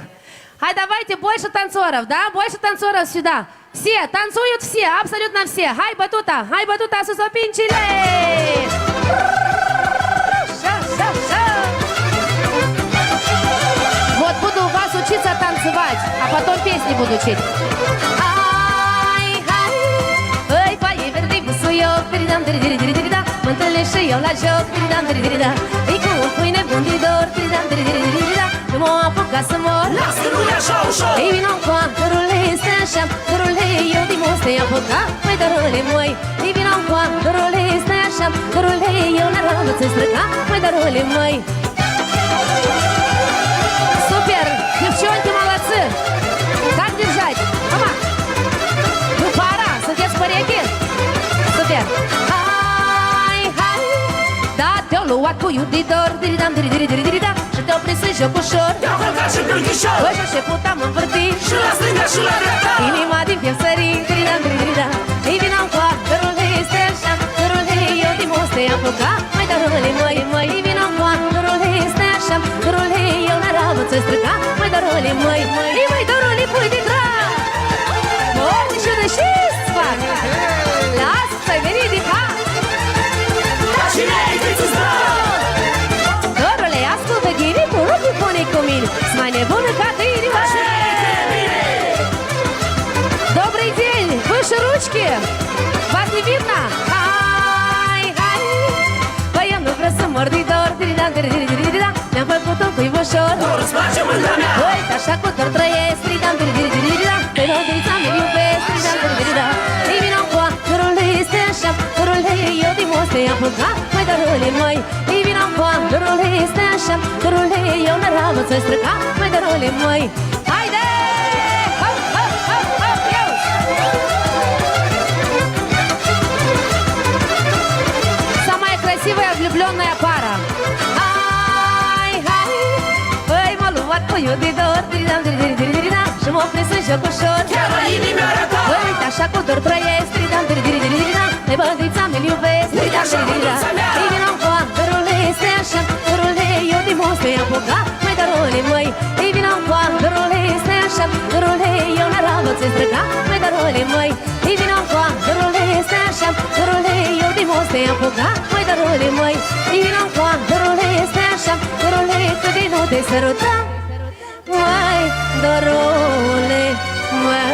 Ай, давайте больше танцоров, да? Больше танцоров сюда. Все, танцуют все, абсолютно все. Hai, bătuta, hai, bătuta, sus o picioare! Ша, ша, ша. Вот буду вас учиться танцевать, а потом песни буду учить. Hai, hai, oi, păi, verdi, busuioc, diridam, diri, diri, diri, diri, da. Mă întâlnesc și eu la joc, diridam, diri, diri, da. E cu un pâine bun de dor, diridam, diri, diri, diri, diri, da. Nu mă apuc ca să mor. Lasă, nu e așa ușor. Ei, vino încoa, dorule, stai așa, dorule, eu de mor, stai apuca, măi, dorule, măi. Ei, vino încoa, dorule, stai așa, dorule, eu n-aram să-ți străca, măi, dorule, măi. Супер! Девчонки, молодцы! Как держать? Опа! Вы пара! Sunteți părechi? Super! Hai, hai! Da, te-o luat cu iubitor, diridam, diri, diri, diri, diri, da. Și te-o prins în joc ușor. Te-o călcat și pe ghișor. Bă, și putam învârti. Și la stânga și la dreapta. Inima din piept sări, diridam, diri, diri, da. Ei, vino încoa, dorule, stai așa, dorule, eu de mor, stai apuca, măi, dorule, măi, măi, vino încoa, dorule, stai așa, dorule, eu n-aram să-ți străca, măi, dorule, măi, măi, măi, dorule, pui de drag. Ori și de ce-ți fac? Lasă, să veni de fapt. Dar și noi, cât îți dau. Dorule, ascultă ghini, tu nu te pune cu mine, s-mai nebună ca tine, mă. Добрый день! Выше ручки! Вас не видно? Hai, hai! Păi eu nu vreau să mor de dor, diridam, diri, diri, diri, diri, da. Mi-am făcut un cuib ușor. Dor îți place, mândra mea. Uite așa cu dor trăiesc, diridam, diri, diri, diri, diri, da. Pe dor, diridam, îl iubesc, diridam, diri, diri, da. Ei, vino încoa, dorule, stai așa, dorule, eu de mor, stai apuca, măi, dorule, măi. Ei, vino încoa, dorule, stai așa, dorule, eu n-aram să-ți străca, măi, dorule, măi. Haide! Hop, hop, hop, hop, eu! Самая красивая влюблённая пара. Hai, hai! Păi, m-a luat cu iubitor, diridam, diri, diri, diri, diri, da. Și m-a prins în joc ușor. Chiar la inimioara ta. Păi, uite așa cu dor trăiesc, diridam, diri, diri, diri, diri, da. Pe bădrița mi-l iubesc, uite așa, diridam, diri, diri, da. Mândruța mea. Ei, vino încoa, dorule, stai așa, dorule, eu de mor, stai apuca, măi, dorule, măi. Ei, vino încoa, dorule, stai așa, dorule, eu n-aram să-ți străca, măi, dorule, măi. Ei, vino încoa, dorule, stai așa, dorule, eu de mor, stai apuca, măi, dorule, măi. Ei, vino încoa, dorule, stai așa, dorule, cât de nu te sărutam, măi, dorule, măi.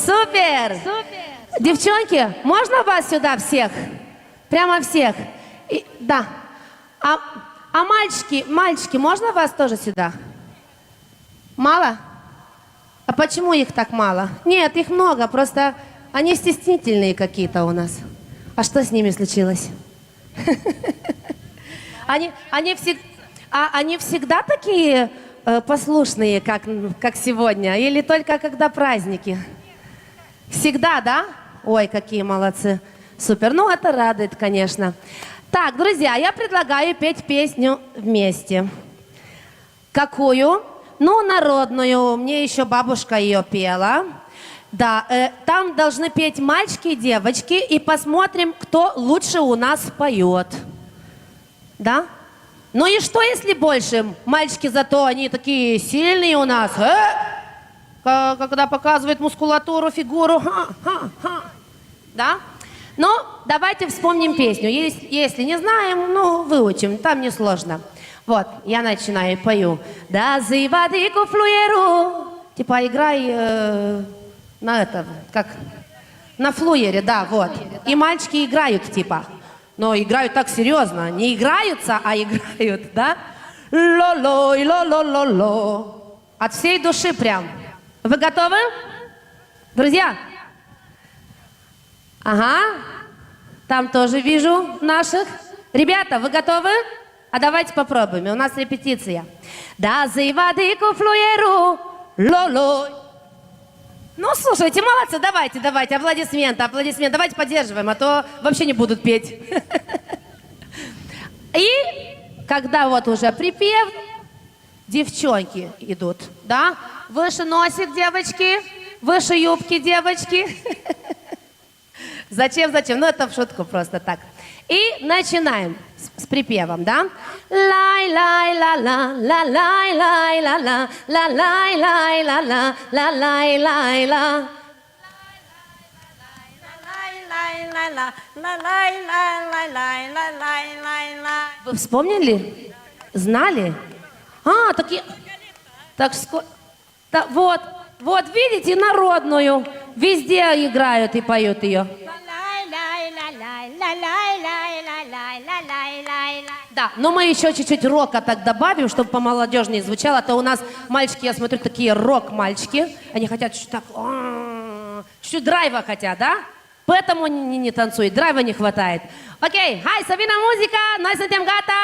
Супер! Девчонки, можно вас сюда всех? Прямо всех? И, да. А, а мальчики, мальчики, можно вас тоже сюда? Мало? А почему их так мало? Нет, их много, просто они стеснительные какие-то у нас. А что с ними случилось? Они, они всег-, а они всегда такие, э, послушные, как, как сегодня? Или только когда праздники? Всегда, да? Ой, какие молодцы. Супер. Ну, это радует, конечно. Так, друзья, я предлагаю петь песню вместе. Какую? Ну, народную. Мне ещё бабушка её пела. Да, э, там должны петь мальчики и девочки, и посмотрим, кто лучше у нас поёт. Да? Ну и что, если больше? Мальчики зато, они такие сильные у нас, э? Ка-, когда показывают мускулатуру, фигуру, ха, ха, ха. Да? Ну, давайте вспомним песню. Ес-, если не знаем, ну, выучим, там несложно. Вот, я начинаю, пою. Da, ziua de cu fluierul. Типа, играй, э, на этом, как на флюере, да, вот. И мальчики играют, типа. Но играют так серьёзно. Не играются, а играют, да? Ло-ло, и ло-ло-ло-ло. От всей души прям. Вы готовы? Друзья? Ага. Там тоже вижу наших. Ребята, вы готовы? А давайте попробуем. У нас репетиция. Da, ziua de cu fluierul, lo-lo. Ну, слушайте, молодцы, давайте, давайте, аплодисменты, аплодисменты. Давайте поддерживаем, а то вообще не будут петь. И когда вот уже припев, девчонки идут, да? Выше носик, девочки. Выше юбки, девочки. Зачем, зачем? Ну, это в шутку просто так. И начинаем с, с припевом, да? Лай, лай, ла, ла, ла, лай, лай, ла, ла, ла, лай, лай, ла, ла, ла, лай, лай, ла. Вы вспомнили? Знали? А, так я... Так ско... Да, вот, вот, видите, народную. Везде играют и поют её. Да, но мы ещё чуть-чуть рока так добавим, чтобы помолодёжнее звучало, а то у нас мальчики, я смотрю, такие рок-мальчики. Они хотят чуть-чуть так, а, чуть-чуть драйва хотят, да? Поэтому не, не танцуют, драйва не хватает. Окей, hai să vină muzica, noi suntem gata.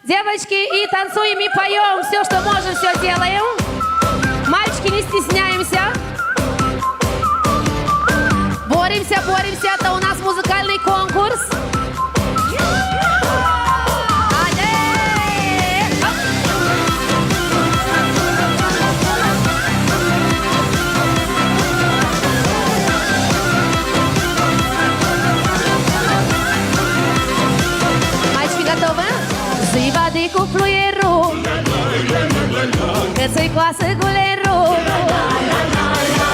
Девочки, и танцуем, и поём. Всё, что можем, всё делаем. Мальчики, не стесняемся. Боремся, боремся, это у нас музыкальный конкурс. Hadi! Hop! Мальчики, готовы? Zivadi cu fluierul, căței coasă gulerul.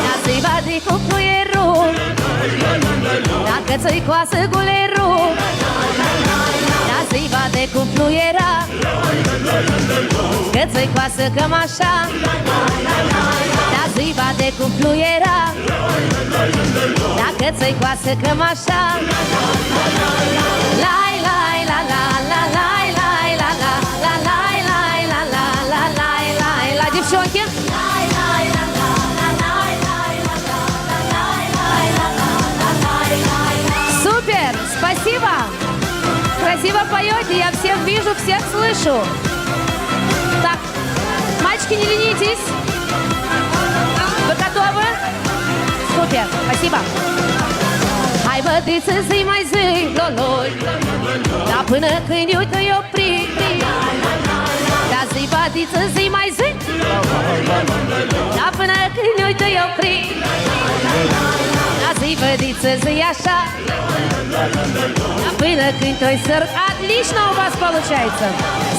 Da, zivadi cu fluierul, da, căței coasă gulerul. Da, zivadi cu fluiera, căței coasă cămașa. Da, zivadi cu fluiera, da, căței coasă cămașa. Лай, лай, ла, ла, ла, лай, лай, ла, ла, ла, лай, лай, ла, ла, ла, лай, лай, ла. Девчонки. Супер! Спасибо! Красиво поёте, я всех вижу, всех слышу. Так, мальчики, не ленитесь. Вы готовы? Супер, спасибо. Hai, bădiță, zi mai zi, loloi. Da, până când eu te opri. Da, zi, bădiță, zi mai zi. Da, până când eu te opri. Da, zi, bădiță, zi așa. Da, până când te săr... Отлично у вас получается.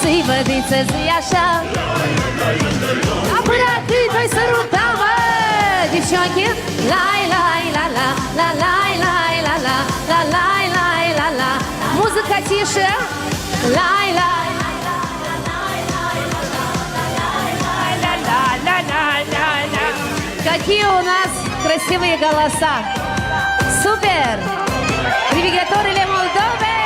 Zi, bădiță, zi așa. Da, până când te sărutam, bă, девчонки. Лай, лай, ла, ла, ла, лай, лай, ла, ла, ла, лай, лай, ла, ла. Музыка тише. Лай, лай. Какие у нас красивые голоса! Супер! Привет, Молдове!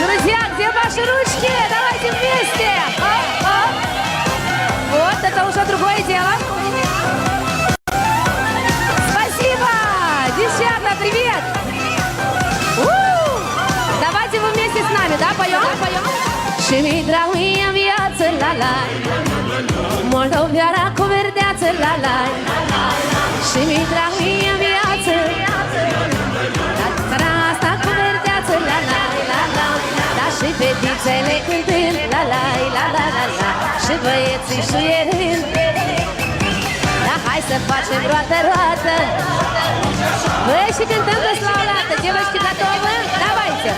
Друзья, где ваши ручки? Давайте вместе! Оп, оп. Вот, это уже другое дело. Спасибо! Девчата, привет! У! Давайте вы вместе с нами, да, поём? Поём? Și mi drag în viață, la, la. Moldoveara cu verdeață, la, la. Și mi drag în viață. Țara asta cu verdeață, la, la, la, la. Da, și fetițele cântând, la, la, la, la, la, la. Și băieții șuierând. Da, hai să facem roată, roată. Băi, și cântăm toți la oaltă. Девочки, готовы? Давайте.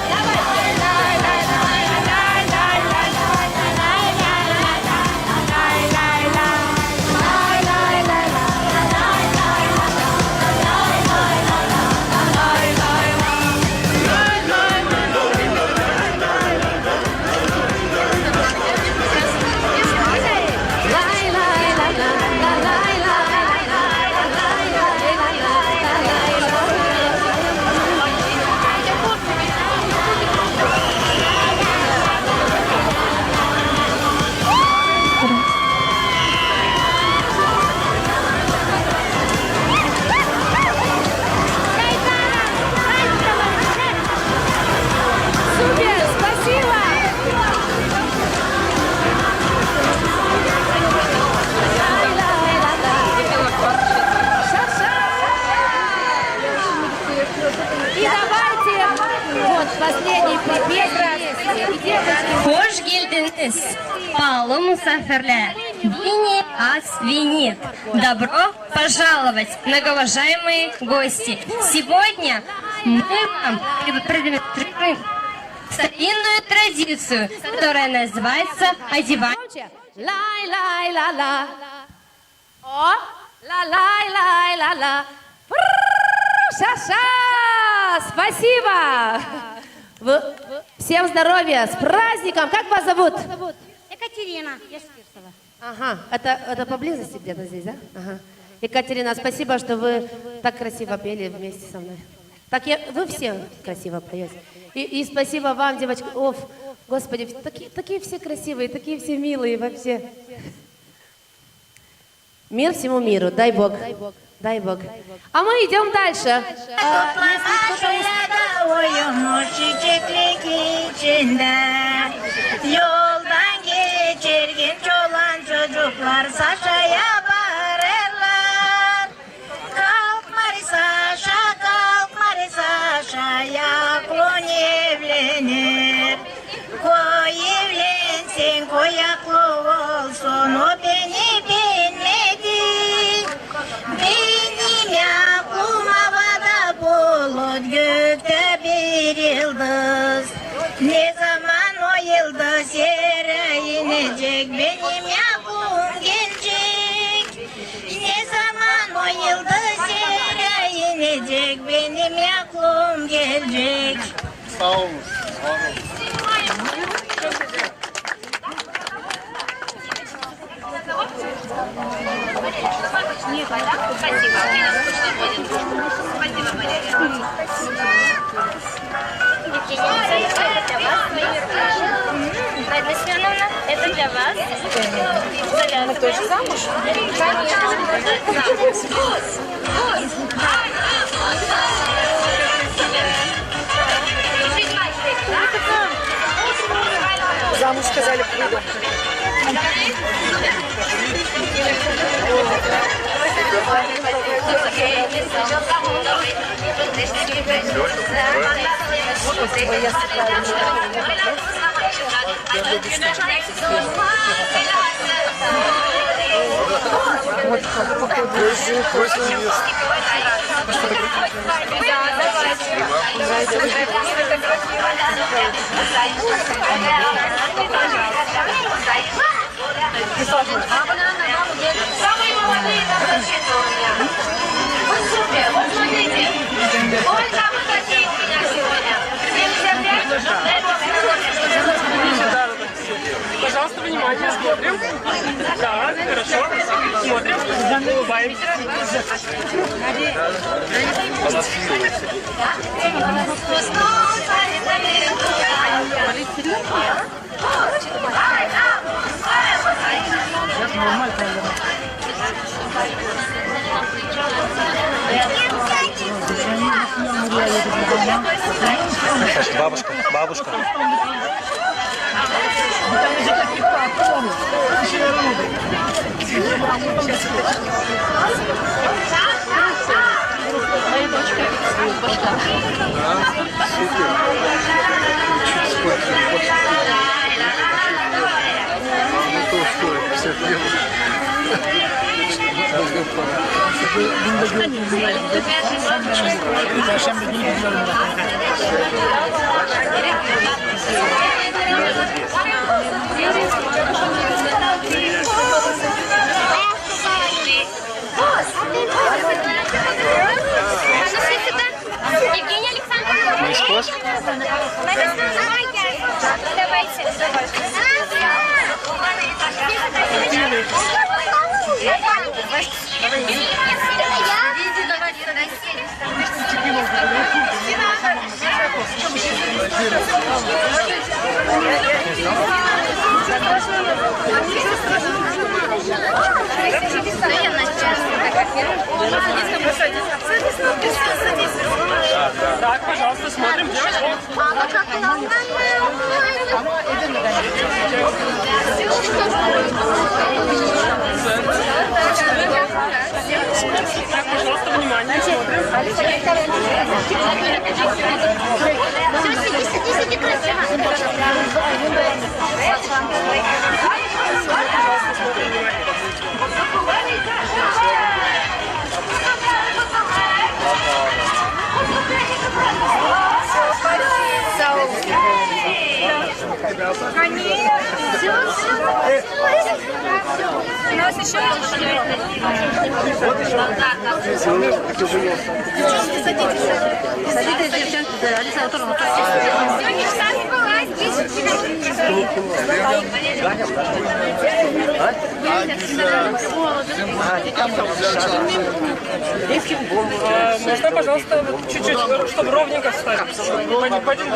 Супер, спасибо! И давайте, вот, последний припев вместе. Hoş geldiniz, paalı musaafirlär! Вине ас винит. Добро пожаловать, многоуважаемые гости! Сегодня мы вам продемонстрируем старинную традицию, которая называется одевание. Лай, лай, ла, ла. О, ла, лай, лай, ла, ла. Прррр, ша, ша. Спасибо. Вы, всем здоровья, с праздником. Как вас зовут? Екатерина, я с Кирсова. Ага, это, это поблизости где-то здесь, да? Ага. Екатерина, спасибо, что вы так красиво пели вместе со мной. Так я, вы все красиво поёте. И, и спасибо вам, девочки. Оф, Господи, такие, такие все красивые, такие все милые вообще. Мир всему миру, дай Бог, дай Бог. А мы идём дальше. Toplanır şöyle de oyulmuş çiçeklik içinde. Yoldan geçerken çolan çocuklar Saşaya bağırırlar. Kalk Mari Saşa, kalk Mari Saşa, ayaklun evlenir. Koy evlensin, koy aklu olsun, o beni beğenmedi. Benim aklum avada bulut, göktä bir yıldız. Ne zaman o yıldız erä inecek, benim aklum gelecek. Ne zaman o yıldız erä inecek, benim aklum gelecek. Saa olun, var olun. Евгения Александровна, это для вас. М, Надежда Семёновна, это для вас. Завязываем. Мы тоже замуж? Конечно. Замуж сказали, выйду. Самые молодые танцовщицы у меня. Вы супер, вот смотрите. Сколько вы такие у меня сегодня? Пожалуйста, внимание, смотрим. Да, хорошо. Смотрим, улыбаемся. Бабушка, бабушка. Евгения Александровна, Евгения Александровна, давайте. Так, пожалуйста, смотрим, девочки. Так, пожалуйста, внимание, смотрим. Они всё, всё, всё. У нас ещё. Садитесь, девчонки, да, Алиса, вот он, вот он. А, можно, пожалуйста, вот чуть-чуть, чтобы ровненько встать? По один, по один.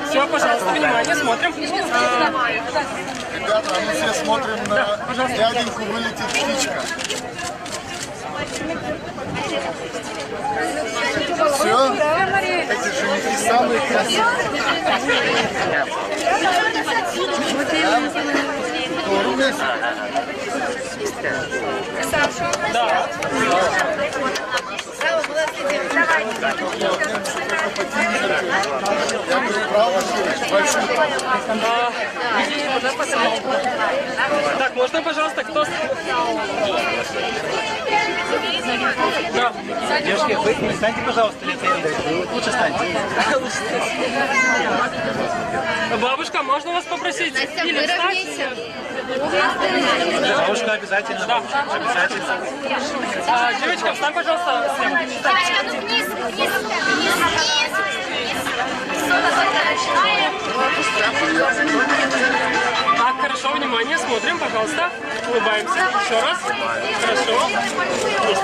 Всё, пожалуйста, внимание, смотрим. А, ребята, а мы все смотрим на дяденьку, вылетит птичка. Всё? Эти женихи самые красивые. Да? Doğru mu? Да. А, так, можно, пожалуйста, кто с- Да. Девушки, вы встаньте, пожалуйста, Лена Игоревна, вы лучше встаньте. Бабушка, можно вас попросить? Настя, или встать? Выровняйся. Бабушка, обязательно, да, бабушка, обязательно. А, девочка, встань, пожалуйста, слева. Девочка, тут вниз, вниз, вниз, вниз, вниз. Так, хорошо, внимание, смотрим, пожалуйста. Улыбаемся. Ещё раз. Хорошо. Есть.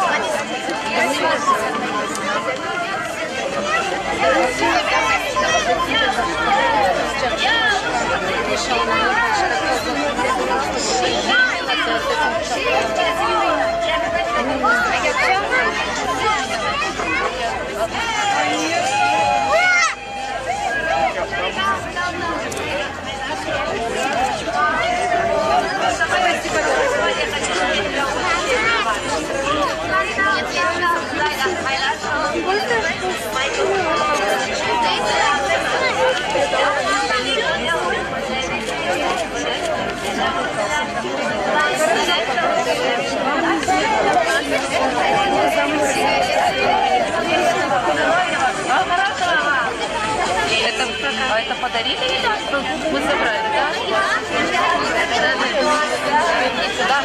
Это, а это подарили или что? Мы забрали, да? Да.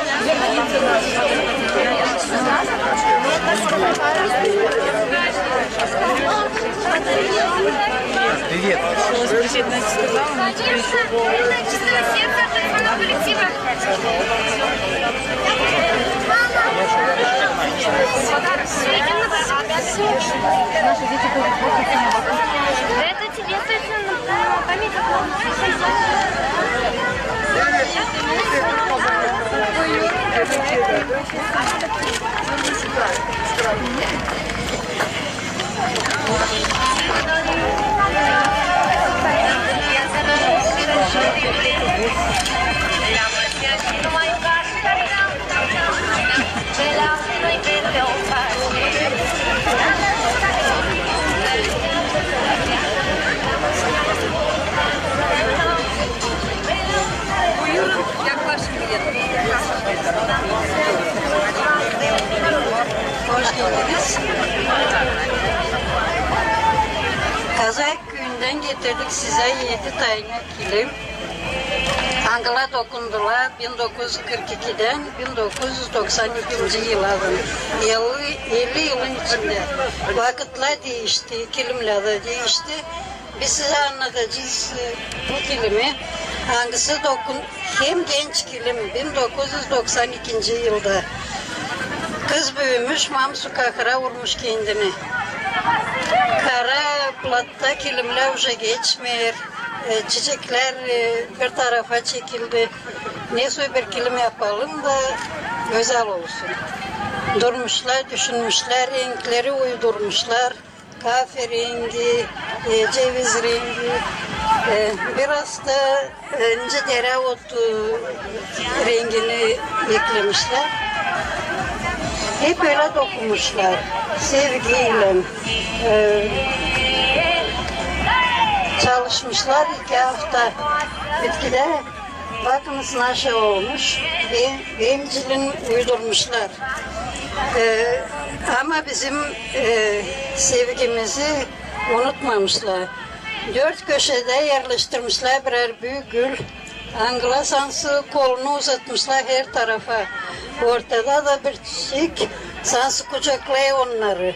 Привет. Что, воскресенье сказала, но теперь ещё. Наши дети ходят в офис. Это тебе точно на память. Buyurun, yaklaşın bir yere. Hoş geldiniz. Kazak küüyündän getirdik sizä edi tane kilim. Angılar dokundulaa bin dokuz üz kırk ikidän bin dokuz üz doksan ikinci yıla. Elli, elli yılın içindä vakıtlar diişti, kilimlär dä diişti. Biz sizä annadacez, e, bu kilimi, angısı dokun-, hem genç kilim, bin dokuz üz doksan ikinci yılda. Kız büümüş, mamsu kahıra urmuş kendini. Kara platta kilimlär uje geçmeer, e, çiçeklär, e, bir tarafa çekildi. Nesoy bir kilim yapalım da gözäl olsun. Durmuşlar, düşünmüşlär, renkleri uydurmuşlar. Kafe rengi, e, ceviz rengi, e, biraz da, e, incä dereotu rengini eklemişlär. Hep ölä dokunmuşlar, sevgiylän, e, çalışmışlar iki afta bitkidä. Bakınız, naşey olmuş ve bencilin uydurmuşlar. E, ama bizim, e, sevgimizi unutmamışlar. Dört köşedä erleştirmişlär birär büük gül. Angılar sansı kolunu uzatmışlar her tarafa. Ortada da bir çiçek, sansı kucaklêêr onnarı.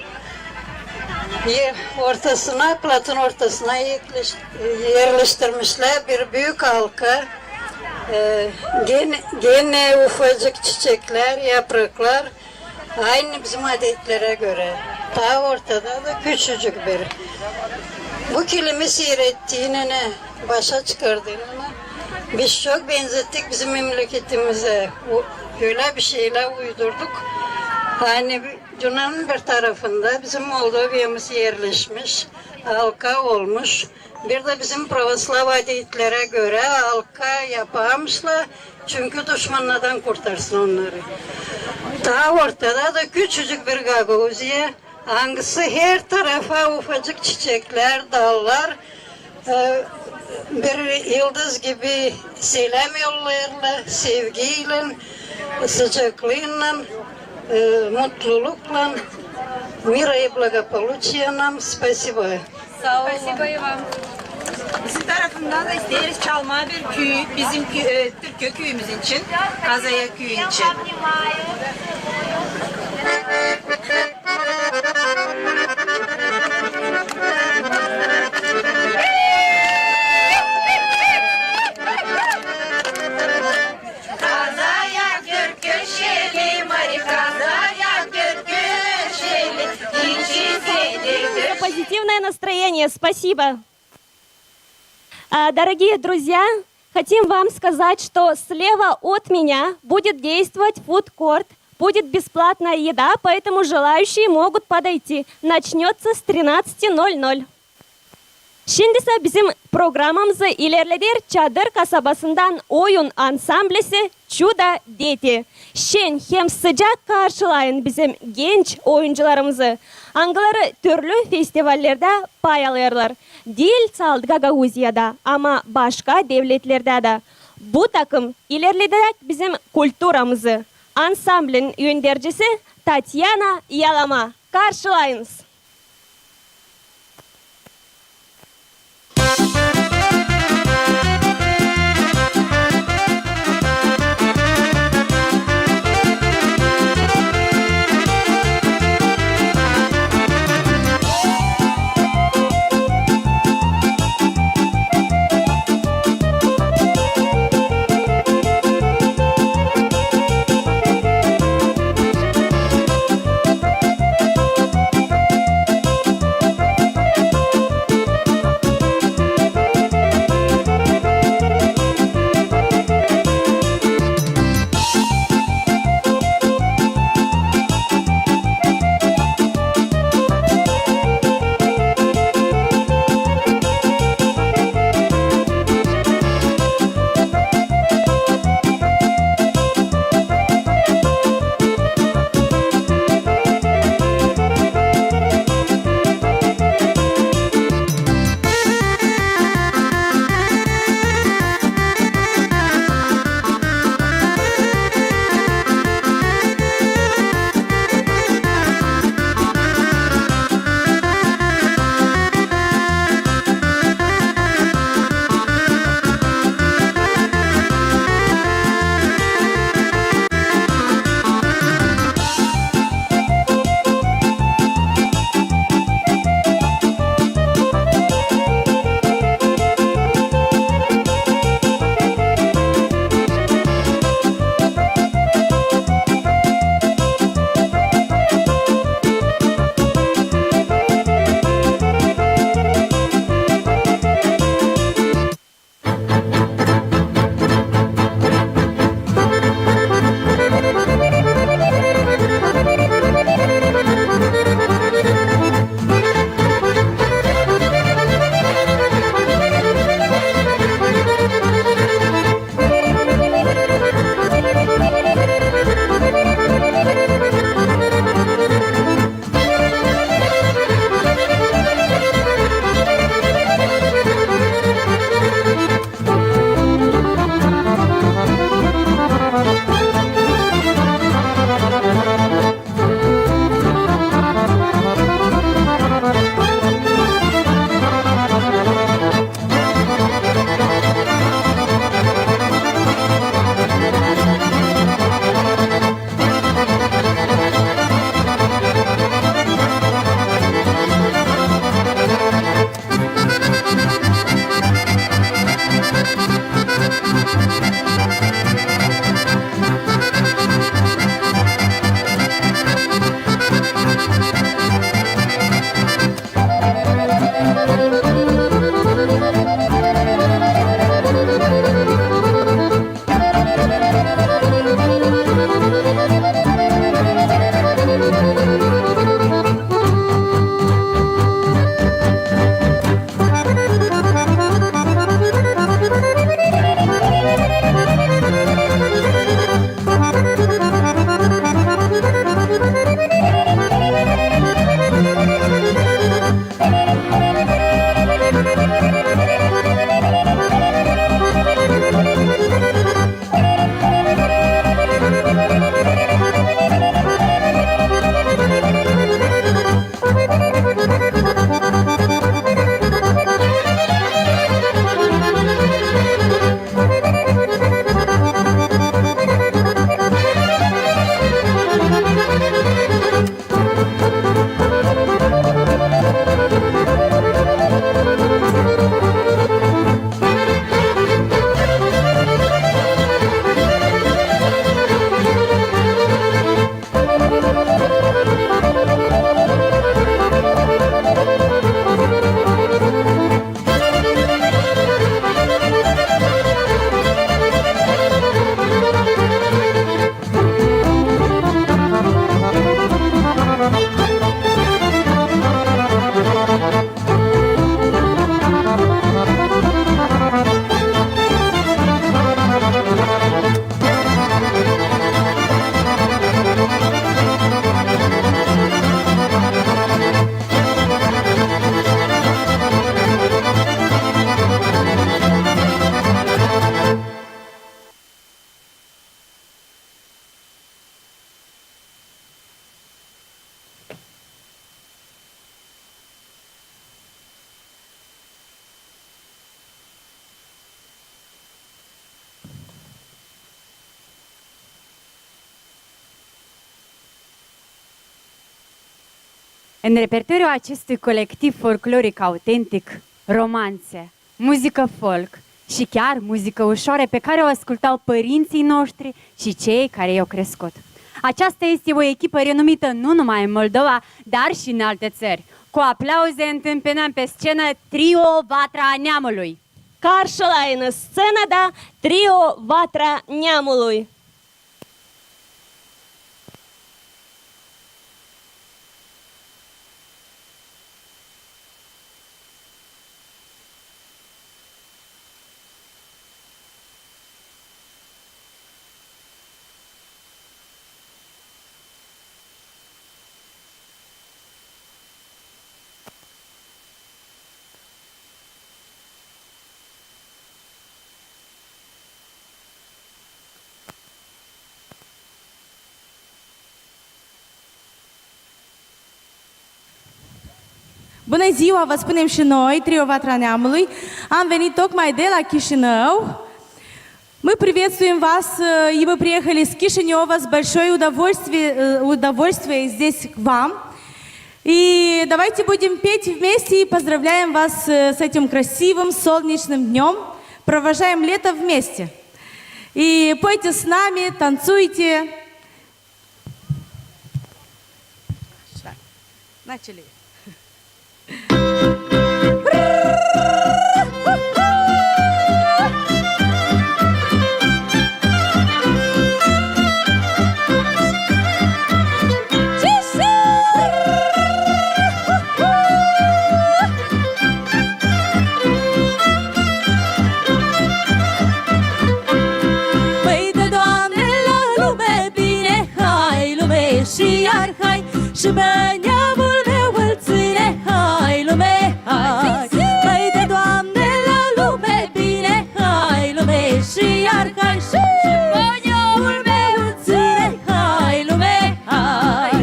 Ortasına, platın ortasına erleştirmişlär bir büük alka. Genä ufacık çiçeklär, yapraklar. Aynı bizim adetlerä görä. Taa ortada da küçücük bir. Bu kilimi siirettiynän, başa çıkardıynan, biz çok benzettik bizim memleketimizä. Ölä bir şeylär uydurduk. Ani dünnenin bir tarafında bizim Moldovamız erleşmiş, alka olmuş. Bir dä bizim pravoslav adetlerä görä alka yaparmışlar, çünkü duşmannardan kurtarsın onnarı. Taa ortada da küçücük bir Gagauziya, angısı her tarafa ufacık çiçeklär, dallar, bir yıldız gibi seläm yollêêrlar, sevgiylän, sıcaklııylan, mutluluklan, мира и благополучия нам. Спасибо. Saa olun. Bizim tarafından da isteeriz çalmaa bir küüyü, bizim türk küüyümüz için, Kazaya küüyü için. Позитивное настроение. Спасибо. А, дорогие друзья, хотим вам сказать, что слева от меня будет действовать фудкорт, будет бесплатная еда, поэтому желающие могут подойти. Начнётся с тринадцати ноль ноль. Şindi sä bizim programamızı ilerleder Çadır kasabasından oyun ansamblisi Çuda Deti. Şen hem sıcak karşılayın bizim genç oyuncularımızı, angıları türlü festivallerdä pay alêrlar. Diil salt Gagauziyada, ama başka devletlerdä dä. Bu takım ilerledecek bizim kulturamızı. Ansamblin öndercisi Tatyana Yalama. Karşılayınız! În repertoriul acestui colectiv folcloric autentic, romanțe, muzică folk și chiar muzică ușoară pe care o ascultau părinții noștri și cei care i-au crescut. Aceasta este o echipă renumită nu numai în Moldova, dar și în alte țări. Cu aplauze întâmpinăm pe scenă Trio Vatra a Neamului. Karşılayınız sţenada Trio Vatra a Neamului. Bună ziua, vă spunem și noi, Trio Vatra Neamului. Am venit tocmai de la Chișinău. Мы приветствуем вас, э, и мы приехали с Кишинева с большой удовольствие, э, удовольствие здесь к вам. И давайте будем петь вместе и поздравляем вас, э, с этим красивым солнечным днём. Провожаем лето вместе. И пойте с нами, танцуйте. Начали. Păi dă, Doamne, la lume bine, hai, lume, și iar hai, și pe neamul meu îl ține, hai, lume, hai. Păi dă, Doamne, la lume bine, hai, lume, și iar hai, și pe neamul meu îl ține, hai, lume, hai.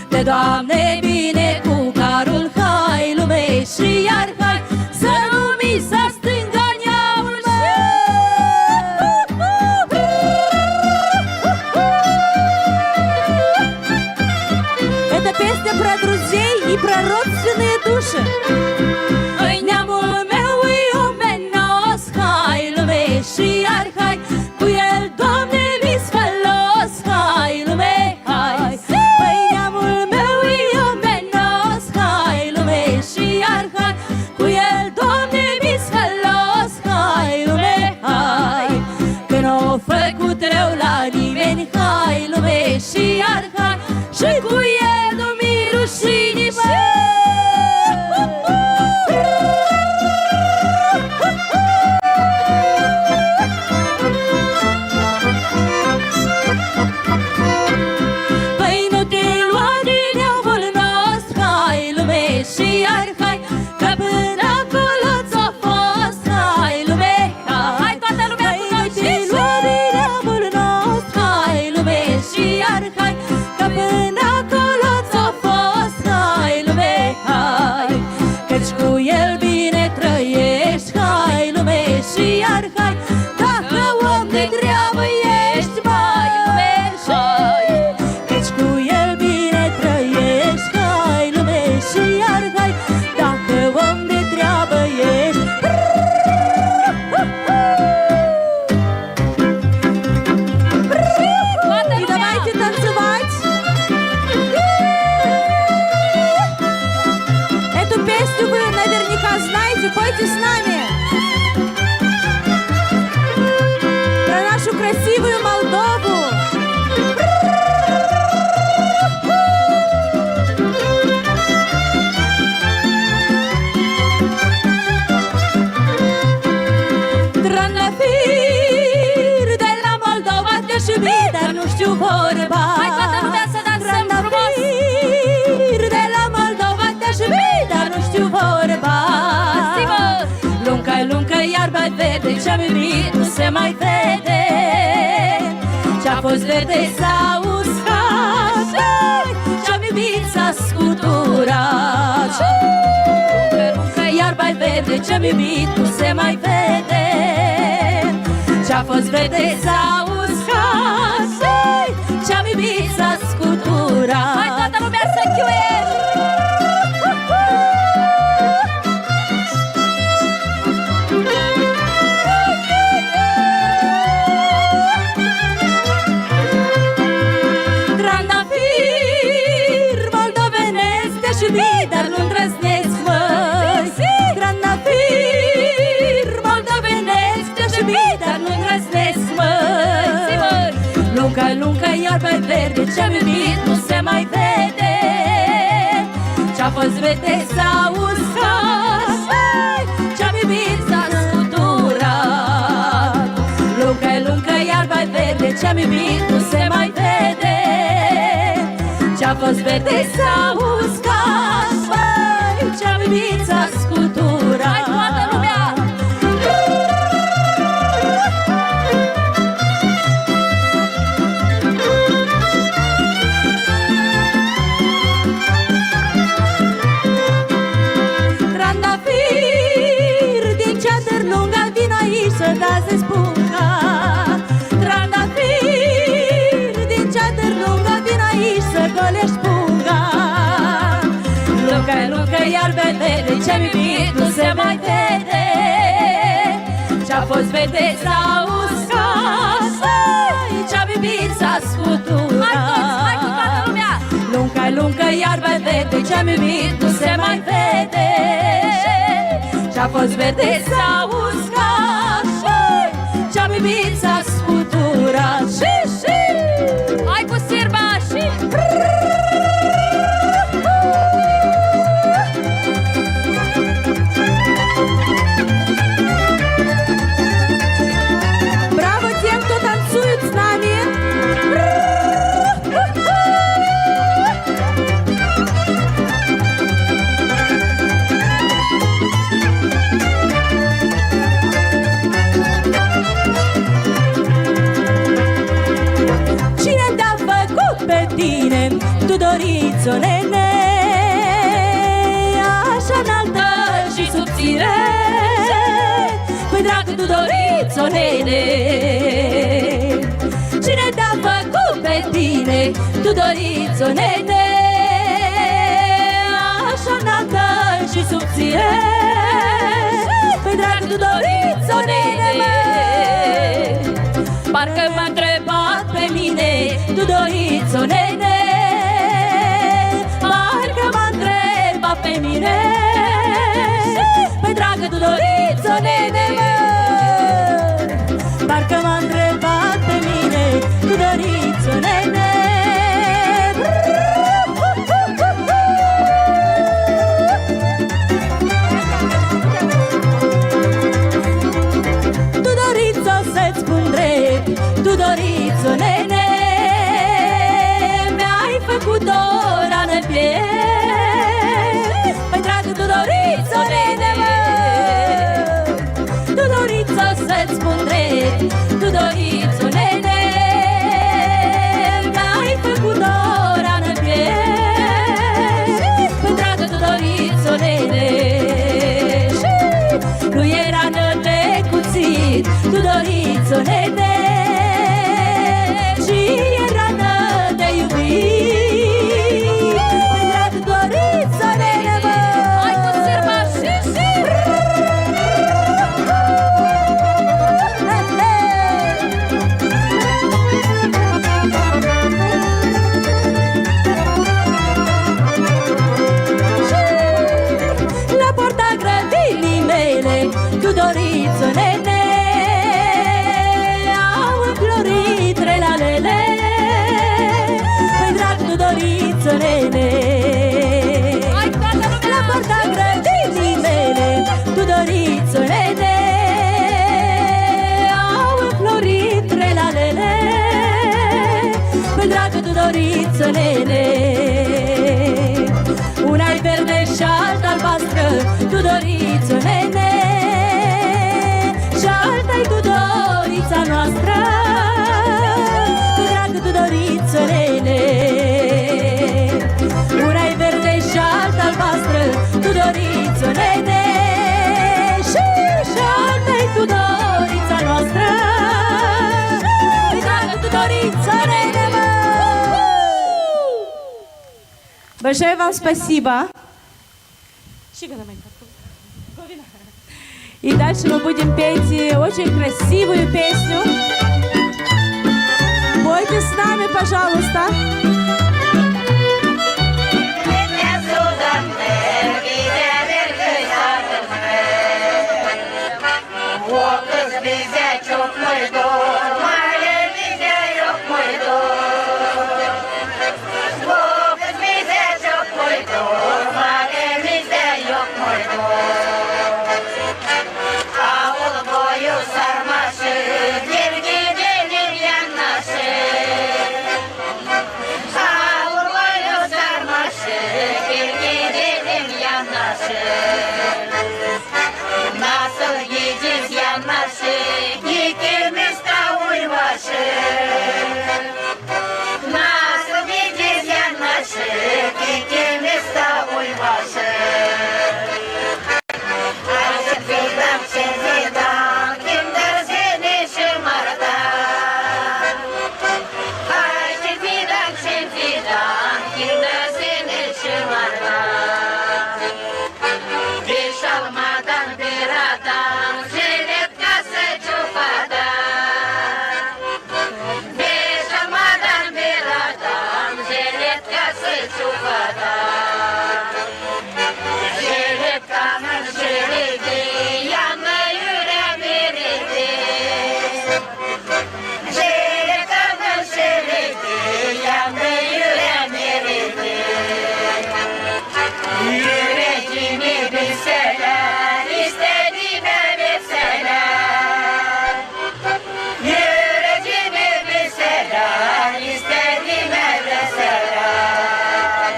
Dă, Doamne, bine cu carul, hai, lume, și iar hai, să nu mi se stingă neamul meu. Это песня про друзей и про родственные души. Oi, neamul meu e omenos, hai, lume, și iar hai, cu el, Doamne, mi-s hălos, hai, lume, hai. Păi neamul meu e omenos, hai, lume, și iar hai, cu el, Doamne, mi-s hălos, hai, lume, hai. Că n-o făcut rău la nimeni, hai, lume, și iar hai, și cu el nu mi-e rușine, mă. Păi nu te lua din neamul nostru, hai, lume, și iar hai, că până acolo ți-a fost, hai, lume, hai. Hai, toată lumea cu noi. Păi nu te lua din neamul nostru, hai, lume, și iar hai, că până acolo ți-a fost, hai, lume, hai. Căci cu el bine trăiești, hai, lume, și iar hai, dacă om de treabă ești, mai lume, hai. Căci cu el bine trăiești, hai, lume, și iar hai, dacă om de treabă ești. И давайте танцевать. Эту песню вы наверняка знаете, пойте с нами. Про нашу красивую Молдову. Trandafir de la Moldova te-aș iubi, dar nu știu vorba. Hai, toată lumea să dansăm frumos! Trandafir de la Moldova te-aș iubi, dar nu știu vorba. Sigur! Lunga-i lungă iarba verde, ce-am iubit nu se mai vede. Ce-a fost verde s-a uscat, ce-am iubit s-a scuturat. Iarba-i verde, ce-am iubit nu se mai vede. Ce-a fost verde s-a uscat, ce-am iubit s-a scuturat. Hai, toată lumea să chiuiește! Iarbă verde, ce-am iubit, nu se mai vede. Ce-a fost verde s-a uscat, băi, ce-am iubit s-a scuturat. Lungă-i, lungă-i iarba verde, ce-am iubit, nu se mai vede. Ce-a fost verde s-a uscat, băi, ce-am iubit s-a scuturat. Hai, toată lumea! Trandafir din ceadăr lungă, vino aici să-ți dau spunga. Trandafir din ceadăr lungă, vino aici să golești punga. Lungă-i, lungă-i iarba verde, ce-am iubit nu se mai vede. Ce-a fost verde s-a uscat, băi, ce-am iubit s-a scuturat. Hai toți, hai cu toată lumea! Lungă-i, lungă-i iarba verde, ce-am iubit nu se mai vede. Ce-a fost verde s-a uscat, băi, ce-am iubit s-a scuturat. Și, și! Hai cu sirba și... Bravo тем, кто танцует с нами! Cine te-a făcut pe tine, Tudorițo nene, așa înaltă și subțire? Păi, dragă Tudorițo nene, cine te-a făcut pe tine, Tudorițo nene, așa înaltă și subțire? Păi, dragă Tudorițo nene, mă, parcă m-a întrebat pe mine, Tudorițo nene, parcă m-a întrebat pe mine. Păi, dragă Tudorițo nene, mă, parcă m-a întrebat pe mine, Tudorițo nene. Tudorițo, să-ți spun drept, Tudorițo nene, mi-ai făcut o rană pe piept. Păi, dragă Tudorițo nene, mă, Tudorițo, să-ți spun drept, Tudorițo nene, mi-ai făcut o rană pe piept. Păi, dragă Tudorițo nene, nu e rană de cuțit, Tudorițo nene, ci e rană de iubit. Păi, dragă Tudorițo nene, mă. Hai cu sirba și, și. La poarta grădinii mele, Tudorițo nene, au înflorit trei lalele. Păi, dragă Tudorițo nene, hai, toată lumea, la poarta grădinii mele, Tudorițo nene, au înflorit trei lalele. Păi, dragă Tudorițo nene, una-i verde și alta albastră, Tudorițo nene, și alta-i Tudorița noastră. Păi, dragă Tudorițo nene, una-i verde și alta albastră, Tudorițo nene, și, și alta-i Tudorița noastră. Păi, dragă Tudorițo nene, mă. Большое вам спасибо. И дальше мы будем петь очень красивую песню. Пойте с нами, пожалуйста. İkimiz dä uyvaşık, nasıl gidecez yanaşık, ikimiz dä uyvaşık. Ayşe fidan, şen fidan, kimdär seni şımardan? Ayşe fidan, şen fidan, kimdär seni şımardan? Beş almadan bir adam, jeletkası çupada. Beş almadan bir adam, jeletkası çupada. Jeletkanın şeridi, yandı üreemin eridi. Jeletkanın şeridi, yandı üreemin eridi. Üreegimi bilselär, istedimä verselär. Üreegimi bilselär, istedimä verselär.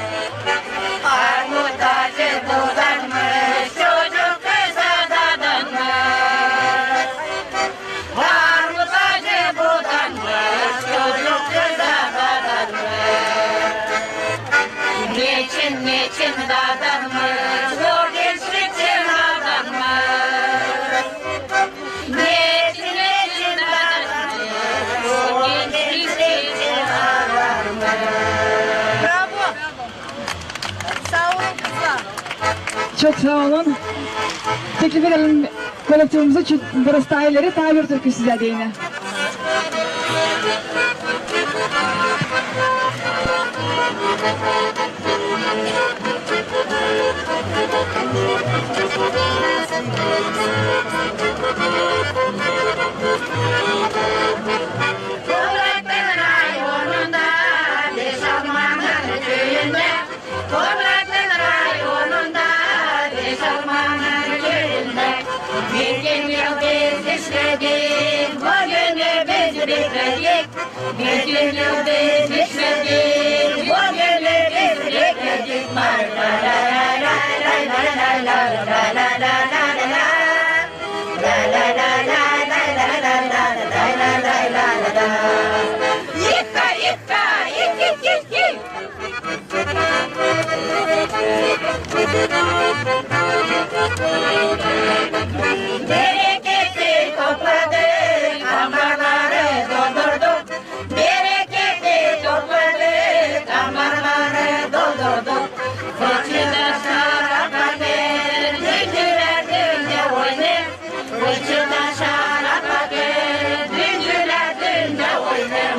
Armut acı budanmış, çocuk kıza dadanmış. Armut acı budanmış, çocuk kıza dadanmış. Neçin, neçin dadanmış, o gençlik için aldanmış. Neçin, neçin dadanmış, o gençlik için aldanmış. Bravo! Saa olun, kızlar. Çok saa olun. Teklif edelim kollektivimizi, çünkü burası taa ileri, taa bir türkü sizä deyni. Komratın rayonunda, Beşalmanın küüyündä, Komratın rayonunda, Beşalmanın küüyündä. Bütün yıl biz işledik, bu günü biz bekledik. Bütün yıl biz işledik, bu günü biz bekledik. Lay lay lay lay. Ika, ika, ik, ik, ik, ik. Bereketi topladık, ambarları doldurduk. Bereketi topladık, ambarları doldurduk. Fıçıda şarap ater, düncülär dünnä oynar. Fıçıda şarap ater, düncülär dünnä oynar.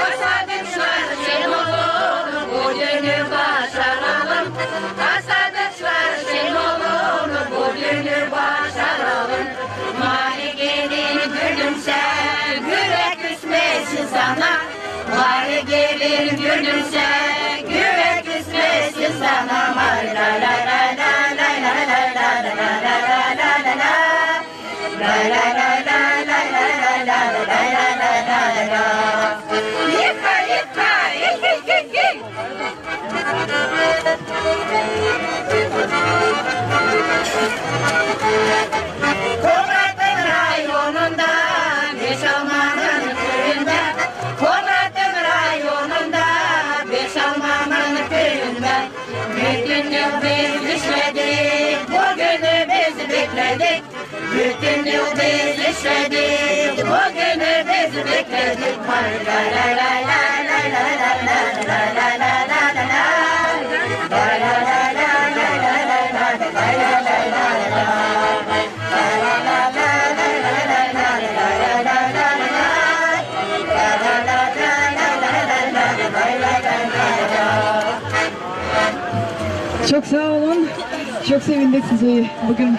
Asadıklar şen olun, bu günü başaralım. Asadıklar şen olun, bu günü başaralım. Mari gelin, gülümsä, güvä küsmesin sana. Mari gelin, gülümsä, güvä küsmesin sana. Mari lay lay lay. Ika, ika, ik, ik, ik, ik. Komratın rayonunda, Beşalmanın küüyündä, Komratın rayonunda, Beşalmanın küüyündä. Bütün yıl biz işledik, bu günü biz bekledik. Bütün yıl biz işledik, bu günü biz bekledik. Lay lay lay. Çok saa olun. Çok sevindik sizi bugün.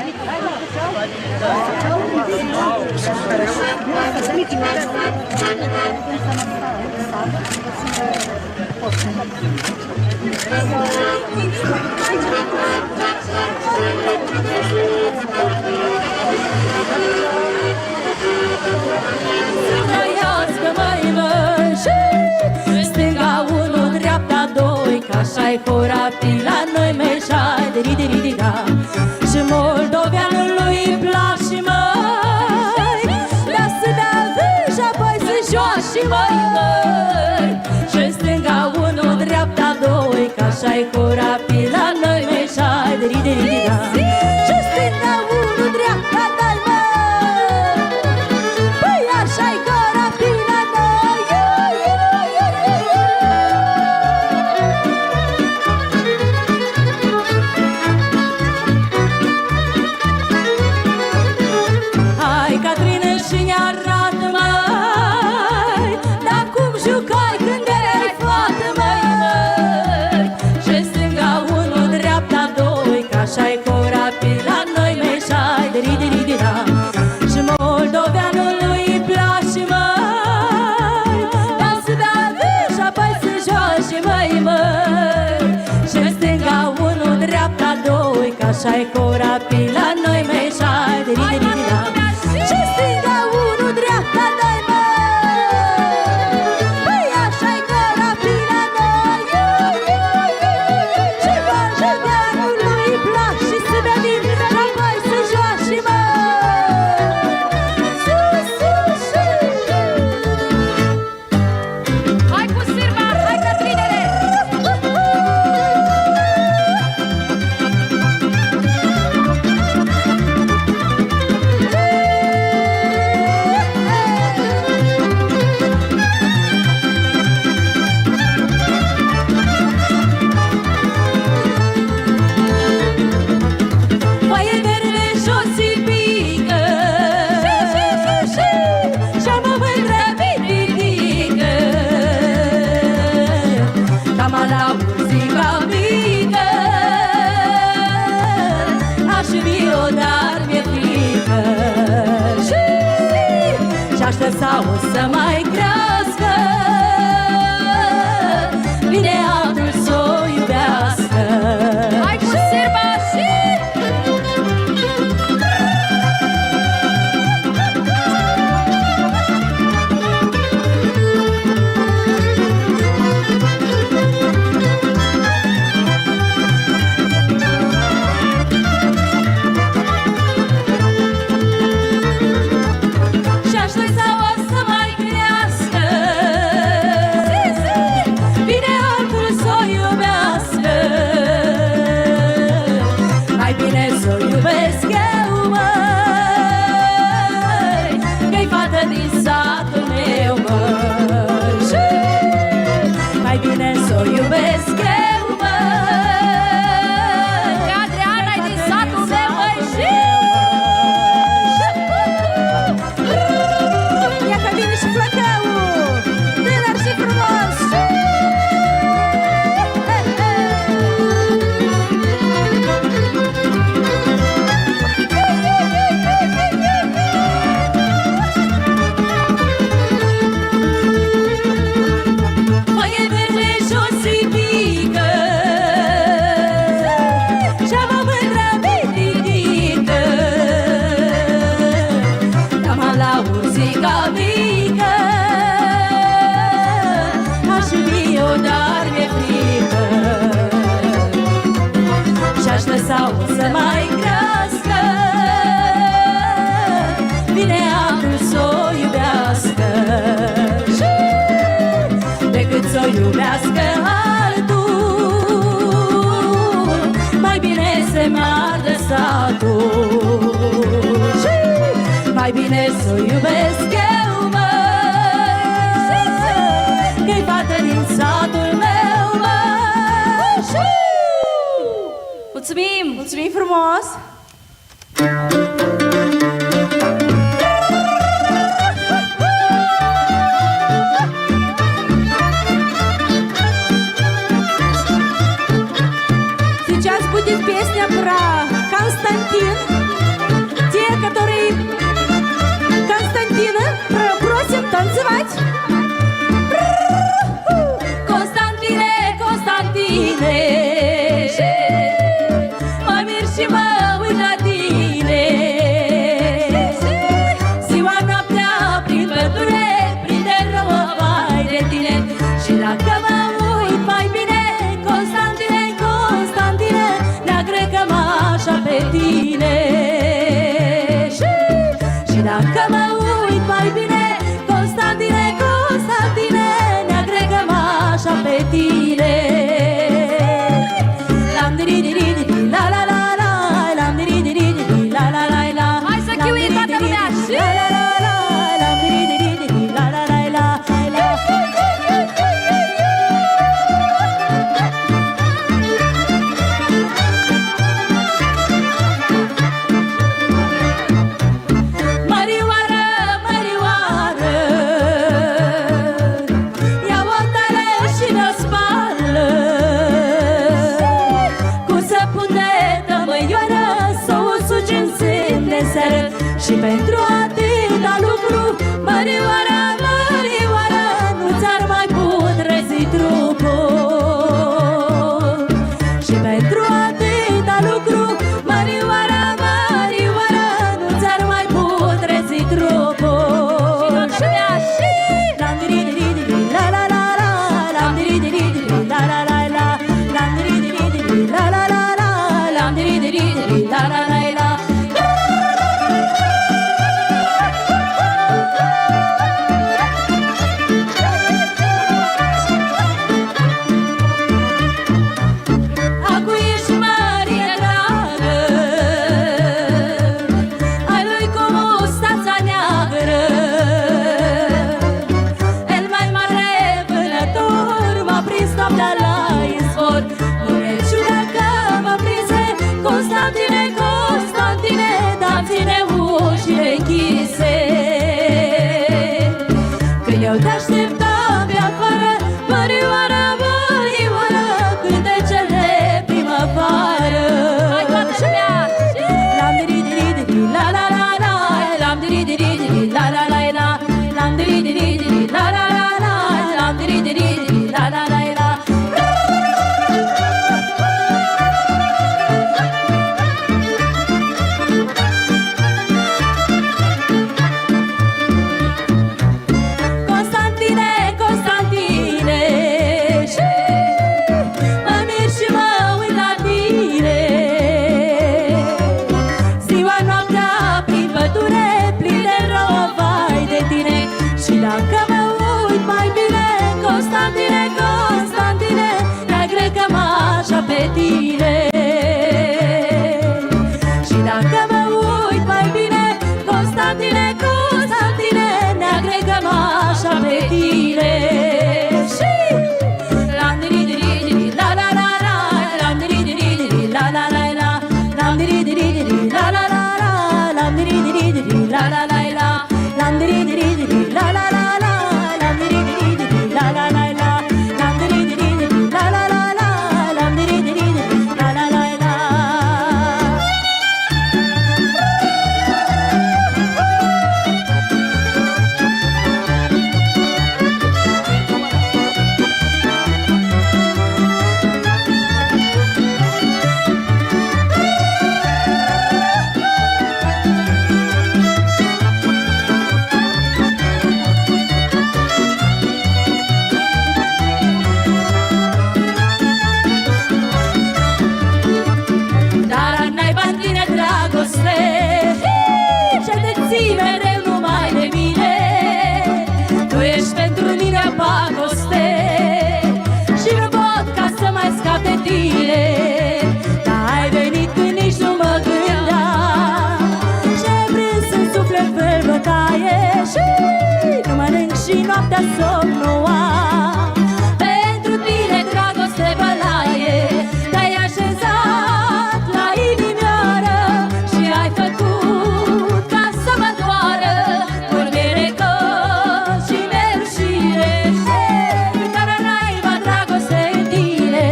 Să trăiască, măi, măi, și stânga unu, dreapta doi, cã așa-i hora pi la noi, măi, și-ai diri, diri, diri, da. Și moldoveanului îi place, măi, dar să bea vin și apoi să joace, măi, măi. Și stânga unu, dreapta doi, cã așa-i hora pi la noi, măi, și-ai diri, diri, diri, da. Și stânga unu, dreapta doi, măi. Păi așa-i hora pi la noi. Hai, Catrină, și ne arată, măi, dar cum jucai când erai fată, măi, măi? Și stânga unu, dreapta doi, cã așa-i hora pi la noi, măi, și-ai diri, diri, diri, da. Și moldoveanului îi place, măi, dar să bea vin și apoi să joace, măi, măi. Și stânga unu, dreapta doi, cã așa-i hora pi la noi, măi, și-ai diri, diri, diri, da. Și stânga unu, dreapta doi, măi. Păi așa-i hora pi la noi. Iu, iu, iu, iu. Și moldoveanului îi place să bea vin și apoi să joace, măi. Sus, sus, sus, sus. Hai cu sirma, hai, Catrinele! Păi e verde jos i pică. Sus, sus, sus, sus. Și-am o mândră piticlică, cam la muzica mică, aș fi-o, dar mi-e frică. Și-aș lăsa-o să mai crească, vine altul s-o iubească. Hai cu sirma și și-aș lăsa-o să mai crească. Vine altul s-o iubească. Mai bine s-o iubesc eu, măi, că-i fată din satul meu, măi. Mai bine s-o iubesc eu, măi. Că Adriana e din satul meu, măi. Ia că vine și flăcăul, tânăr și frumos. Păi e verde jos i pică, și-am o mândră piticlică, cam la muzica mică, aș fi-o, dar mi-e frică. Și-aș lăsa-o să mai crească, vine altul s-o iubească. Decât s-o iubească altul, mai bine să-mi ardă satul. Mai bine s-o iubesc eu, măi, că-i fată din satul meu, măi. Mulțumim! Mulțumim frumos! Сейчас будет песня про Константин. Те, которые Константина, про-, просим танцевать. Constantine, Constantine, mă mir și mă Și, și dacă mă uit mai bine, Constantine, Constantine, ne agregăm așa pe tine. Lam diri diri diri, la la la la, lam diri diri diri, la la la la. Hai să chiuim toată lumea! Și la la la la, lam diri diri diri, la la la la. Mărioară, mărioară, ia-o tare și nă spală cu săpun de tămâioară, s-o usucem seară de seară. Și pentru atâta lucru, mărioară, mărioară, nu ți-ar mai putrezi trupul. Și pentru atâta lucru, mărioară, mărioară, nu ți-ar mai putrezi trupul. Și toată lumea, și la diri diri diri, la la la la, la diri diri diri, la la la la, la diri diri diri, la la la la, la diri diri diri, la la la la. Acu ești, Marie dragă, a lui cu mustața neagră. El mai mare vânător m-a prins noaptea la izvor. Nu e ciudă că mă prinse, Constantine, Constantine, dar ține ușile închise. Că eu te-așteptam pe afară, mărioară, mărioară, cântecele primăvară. Hai, toată lumea! Lam diri diri diri, la la la la, lam diri diri diri, la la la la, lam diri diri diri, la la la la, lam diri diri diri, la la la la. Constantine, Constantine, și mă mir și mă uit la tine. Ziua, noaptea, prin pădure, plin de rouă, vai de tine. Și dacă mă uit mai bine, Constantine, Constantine, ne agregăm așa pe tine. Și dacă mă uit mai bine, Constantine, Constantine, ne agregăm așa pe tine. Și lam diri diri diri, la la la la, lam diri diri diri, la la la la, lam diri diri diri, la la la la, lam diri diri diri, la la la la. Lam diri diri diri, la la la la, lam diri diri diri, la la la la, lam diri diri diri, la la la la, lam diri diri diri, la la la la. Dar naiba în tine, dragoste, ce te ții mereu numai de mine. Tu ești pentru mine o pagoste și nu pot ca să mai scap de tine. Dar ai venit când nici nu mă gândeam, ce prins în suflet fel bătaie, și nu mănânc și noaptea somn nu am. Pentru tine, dragoste, bălaie, te-ai așezat la inimioară și ai făcut ca să mă doară. Cu mine căci mi-e rușine, e, dar naiba, dragoste în tine.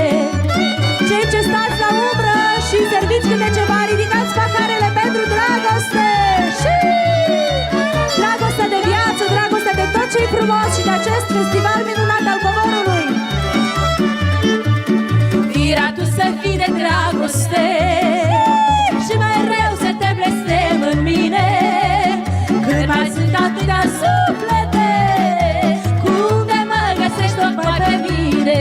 Cei ce stați la umbră și serviți câte ceva, ridicați paharele pentru dragoste și dragoste de viață, dragoste de tot ce-i frumos și de acest festival minunat al covorului. Vrea tu să fii de dragoste și mereu să te blestem în mine. Când mai sunt atâtea suflete cum te mă găsești tocmai pe mine.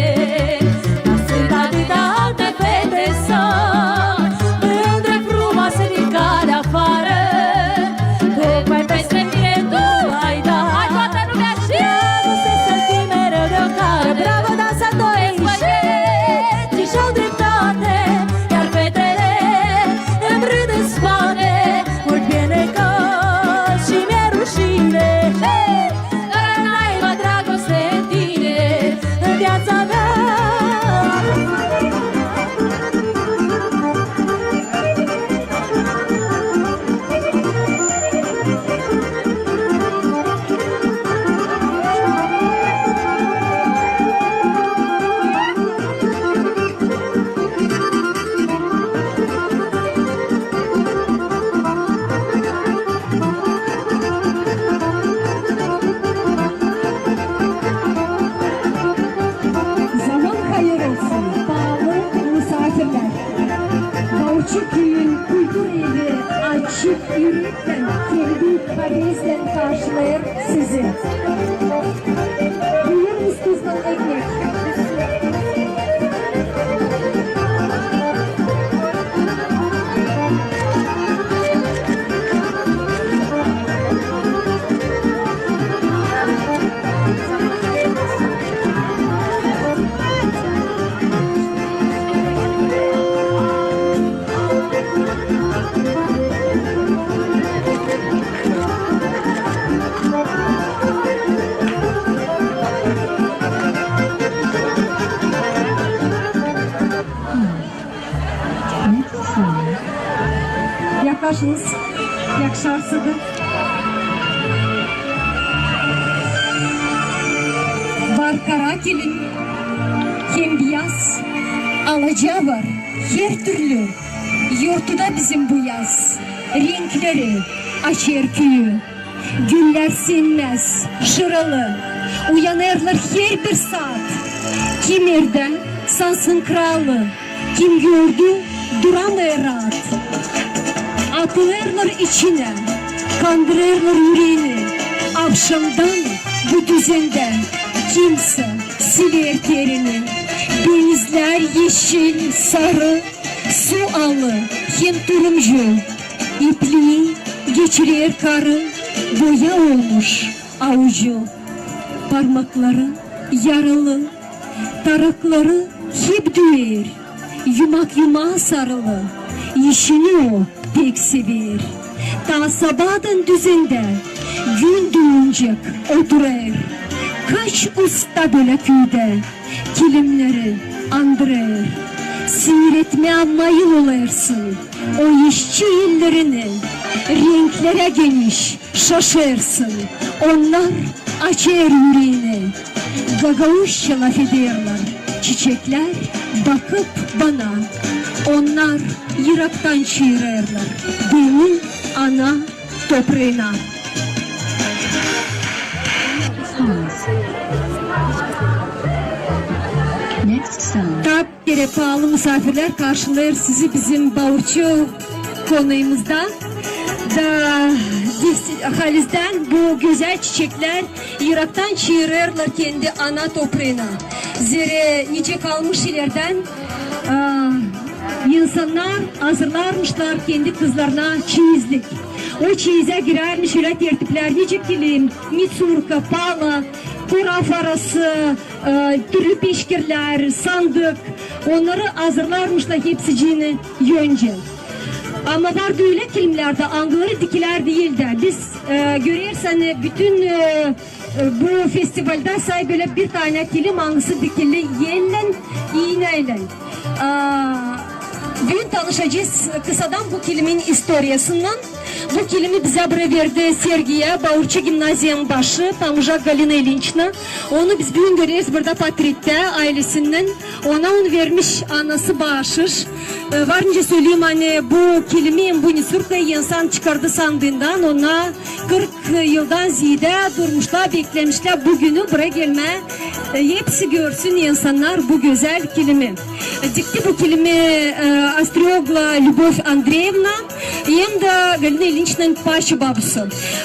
Dar sunt atâtea alte fete, sunt mândre, frumoase din cap. Çift ürektän, kendi kadezdän karşılêêr sizi. Buyurunuz, kızlan ekmek. Yaklaşınız, yakışarsınız. Var kara kilim, hem biyaz, alaca var, hertürlü. Yortuda bizim bu yaz renkleri açêr küüyü. Güller sönmäz, şıralı, uyanêrlar herbir saat. Kim erdä sansın kralı, kim gördü, duramêêr raat. Atılêrlar içinä, kandırêrlar üreeni. Avşamdan bu düzendä kimsä siler terini. Denizlär eşil, sarı, su alı hem turuncu. İpliin geçirer karı, boya olmuş avucu. Parmakları yaralı, tarakları hep düer, yumak-yumaa sarılı, işini o pek sever. Taa sabaadan düzendä gün duunca oturêr. Kaç usta bölä küüdä kilimleri andırêr. Siiretmää mayıl olêrsın o işçi ellerini. Renklerä geniş, şaşêrsın, onnar açêr üreeni. Gagauzça lafederlär çiçeklär, bakıp bana. Onnar yıraktan çaarêrlar beni ana topraana. Next song. Taa bir kerä, paalı musaafirlär, karşılêêr sizi bizim baurçu konuyumuzda. Da halizdän bu gözäl çiçeklär yıraktan çaarêrlar kendi ana topraana. Zerä nicä kalmış ilerdän, a, insannar hazırlarmışlar kendi kızlarına çeyizlik. O çeyizä girärmiş ölä tertiplär, nicä kilim, mitsurka, pala, koraf arası, e, türlü peşkirlär, sandık. Onnarı hazırlarmışlar hepsicini öncä. Ama vardı ölä kilimnär dä, angıları dikilär diil dä. Biz, e, göreriz, ani bütün, e, e, bu festivaldä say bölä bir tanä kilim, angısı dikili ellän, iinäylän. A, büün tanışacez kısadan bu kilimin istoriyasınnan. Bu kilimi bizä burayı verdi Sergiya, baurçu gimnaziyanın başı, Tamujak Galina İlinçna. Onu biz büün göreriz burada portrettä, aylesinnän. Ona onu vermiş anası baaşış. E, var nicä söleyim, ani bu kilimi hem bu mitsurkayı insan çıkardı sandıından, ona kırk yıldan ziidä durmuşlar, beklemişlär bu günü burayı gelmää, e, hepsi görsün insannar bu gözäl kilimi. Dikti bu kilimi, e, Ostroogla Lübov Andreevna hem dä Galina İlinçnanın paşi babusu.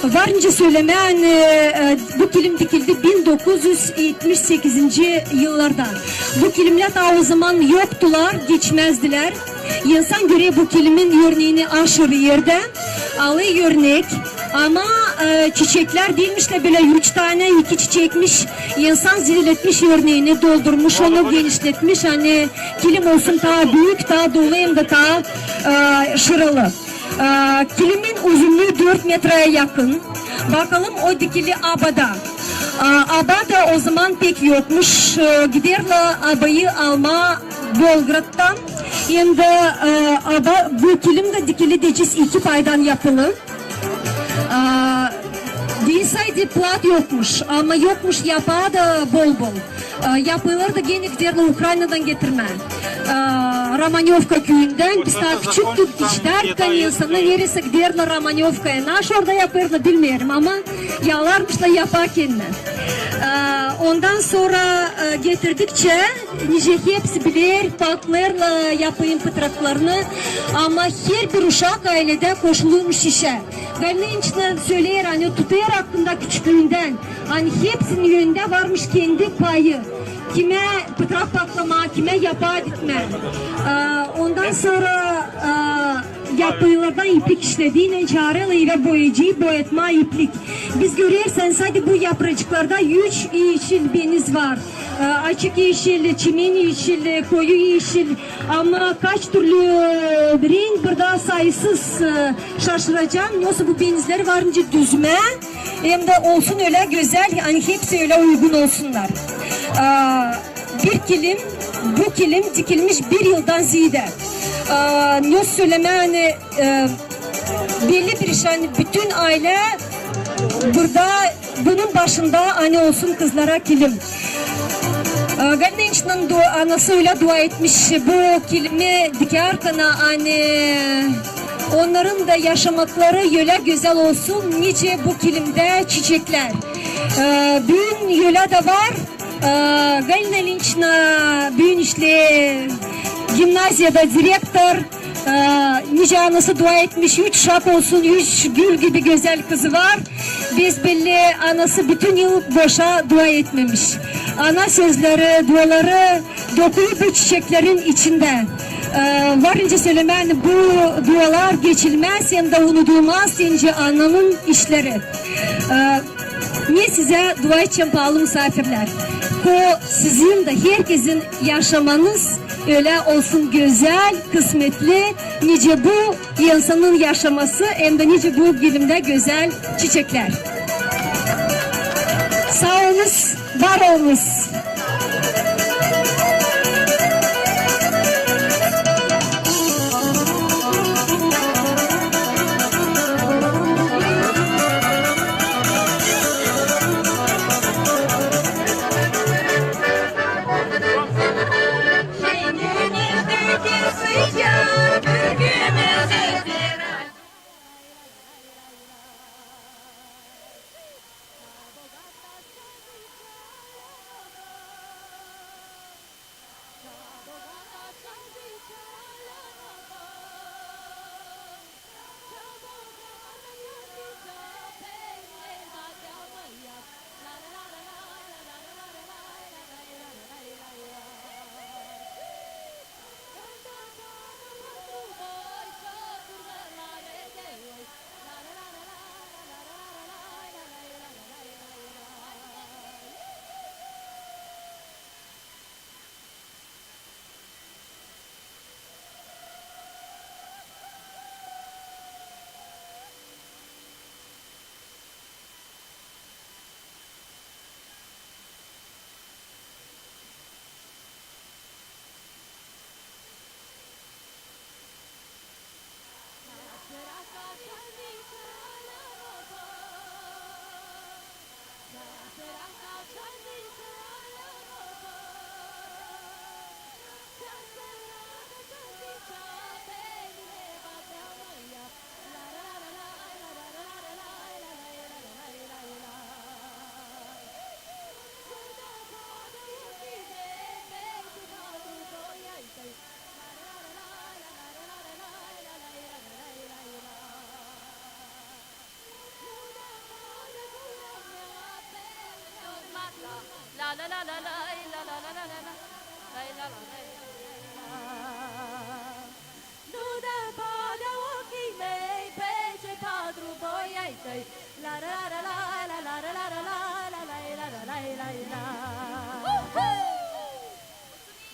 Var nicä sölemää, ani, e, bu kilim dikildi bin dokuz üz etmiş sekizinci yıllarda. Bu kilimnär taa o zaman yoktular, geçmäzdilär. İnsan görer bu kilimin örneeni aşırı erdä, alêr örnek. Ama, e, çiçeklär diilmiş dä bölä üç tanä, iki çiçekmiş. İnsan ziiletmiş örneeni, doldurmuş onu, genişletmiş, ani kilim olsun taa büük, taa dolu hem dä taa, e, şıralı. E, kilimin uzunnuu dört metraya yakın. Bakalım, o dikili Abada. E, Aba da o zaman pek yokmuş. E, giderlär Abayı almaa Bolgradtan. Hem dä, e, Aba, bu kilim dä dikili, deyeciz, iki paydan yapılı. E, diil sade plat yokmuş, ama yokmuş yapaa da bol-bol. E, yapıları da genä giderlär Ukrainadan getirmää. E, Romanövka küüyündän, biz taa küçüktük, hiç dä, koneksionda neredä giderlär Romanövkaya. Naşı orada yapêrlar, bilmeerim, ama yaalarmışlar yapaa kendinä. E, Ondan sora, e, getirdikçä, nicä hepsi biler, paltlarla yapayım pıtraklarını, ama herbir uşak ayledä koşulurmuş işä. Galina İliniçna söleer, ani tutêr aklında küçüklüündän, ani hepsinin önündä varmış kendi payı. Kimä pıtrak patlamaa, kimä yapa gitmää. E, ondan sora, e, yapılardan iplik işlediinän çaarêrlar evä boyacıyı, boyatmaa iplik. Biz görersäniz, sade bu yapracıklarda üç eşil beniz var. E, açık eşil, çimen eşil, koyu eşil. Ama kaç türlü renk burada sayısız, e, şaşıracam. Yoksa bu benizleri var nicä düzmää, hem dä olsun ölä gözäl, ani hepsi ölä uygun olsunnar. E, Bir kilim, bu kilim dikilmiş bir yıldan ziyaadä. Aa, ne sölemää, ani, e, belli bir iş, ani bütün aylä burada, bunun başında, ani olsun kızlara kilim. Aa, Galina İliniçnanın du-, anası ölä dua etmiş, bu kilimi dikärkän, ani onnarın da yaşamakları ölä gözäl olsun, nicä bu kilimdä çiçeklär. Aa, büün ölä dä var, Ee, Galina İliniçna büün işleer gimnaziyada direktor. Ee, nicä anası dua etmiş, üç uşak olsun, üç gül gibi gözäl kızı var. Besbelli anası bütün yıl boşa dua etmemiş. Ana sözleri, duaları dokulu bu çiçeklerin içindä. Ee, var nicä sölemää, ani bu dualar geçilmäz hem dä unudulmaz deyni ananın işleri. Ee, Ne sizä dua edecäm, paalı musaafirlär. Ko sizin dä herkezin yaşamanız ölä olsun gözäl, kısmetli, nicä bu insanın yaşaması, hem dä nicä bu kilimdä gözäl çiçeklär. Saa olunuz, var olunuz.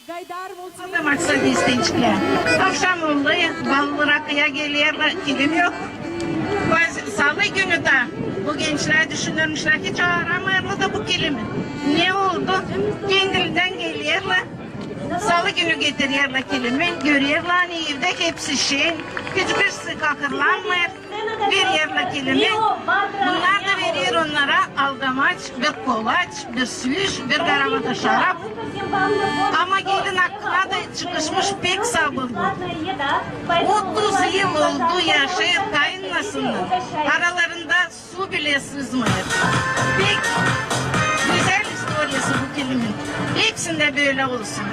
Gaydar mulțumim. Aldamaç, sadistençiklär. Avşam oldu, baalıları rakıya gelerlär, kilim yok. Salı günü dä bu gençlär düşünürmüşlär, hiç aramêêrlar da bu kilimi. Ne oldu? Kendiliindän gelerlär. Salı günü getirerlär kilimi, görerlär, ani evdä hepsi şen, hiçbirisi kahırlanmêêr. Vererlär kilimi. Bunnar da verer onnara aldamaç, bir kolaç, bir süş, bir garamata şarap. Ama gelin hakkına da çıkışmış pek sabırlı. Otuz yıl oldu yaşêêr kayınanasınnan. Aralarında su bilä sızmêêr. Pek gözäl istoriya. Bu kilimin hepsindä bölä olsun.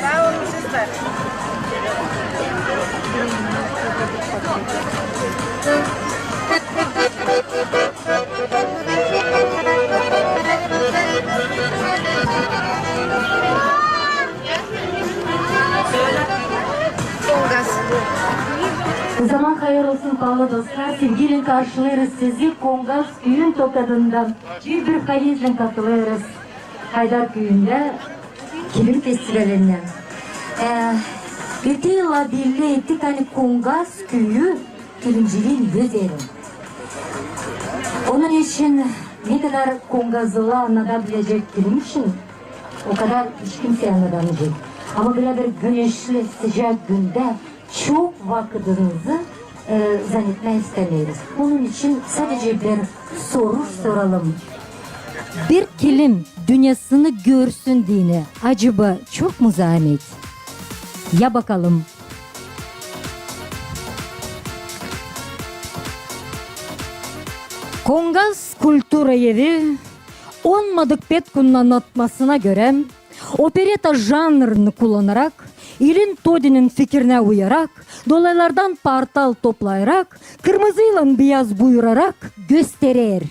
Saa olun, kızlar. Zaman hayır olsun, paalı dostlar. Sevgiylän karşılêêrız sizi Kongaz küüyün tokadından. Büük bir hayıflan katılêrız Haydar küüyündä kilim festivalindä. E, öte yıllar belli ettik, ani Kongaz küüyü kilimciliin gözleri. Onun için ne kadar kongazlılara annada bilecek kilim için, o kadar hiç kimseyä annadamayacek. Ama bölä bir güneşli, sıcak gündä çok vakıdınızı, e, zannetmää istämeeriz. Onun için sadece bir soruş soralım. Bir kilim dünnedä görsün deyni, acaba çok mu zaamet? Ya bakalım. Kongaz kultura evi olmadık pek kunun annatmasına görä, opereta janrını kullanarak, ilin Todinin fikirinä uyarak, dolaylardan partal toplayarak, kırmızıylan biyaz buyurarak gösterer.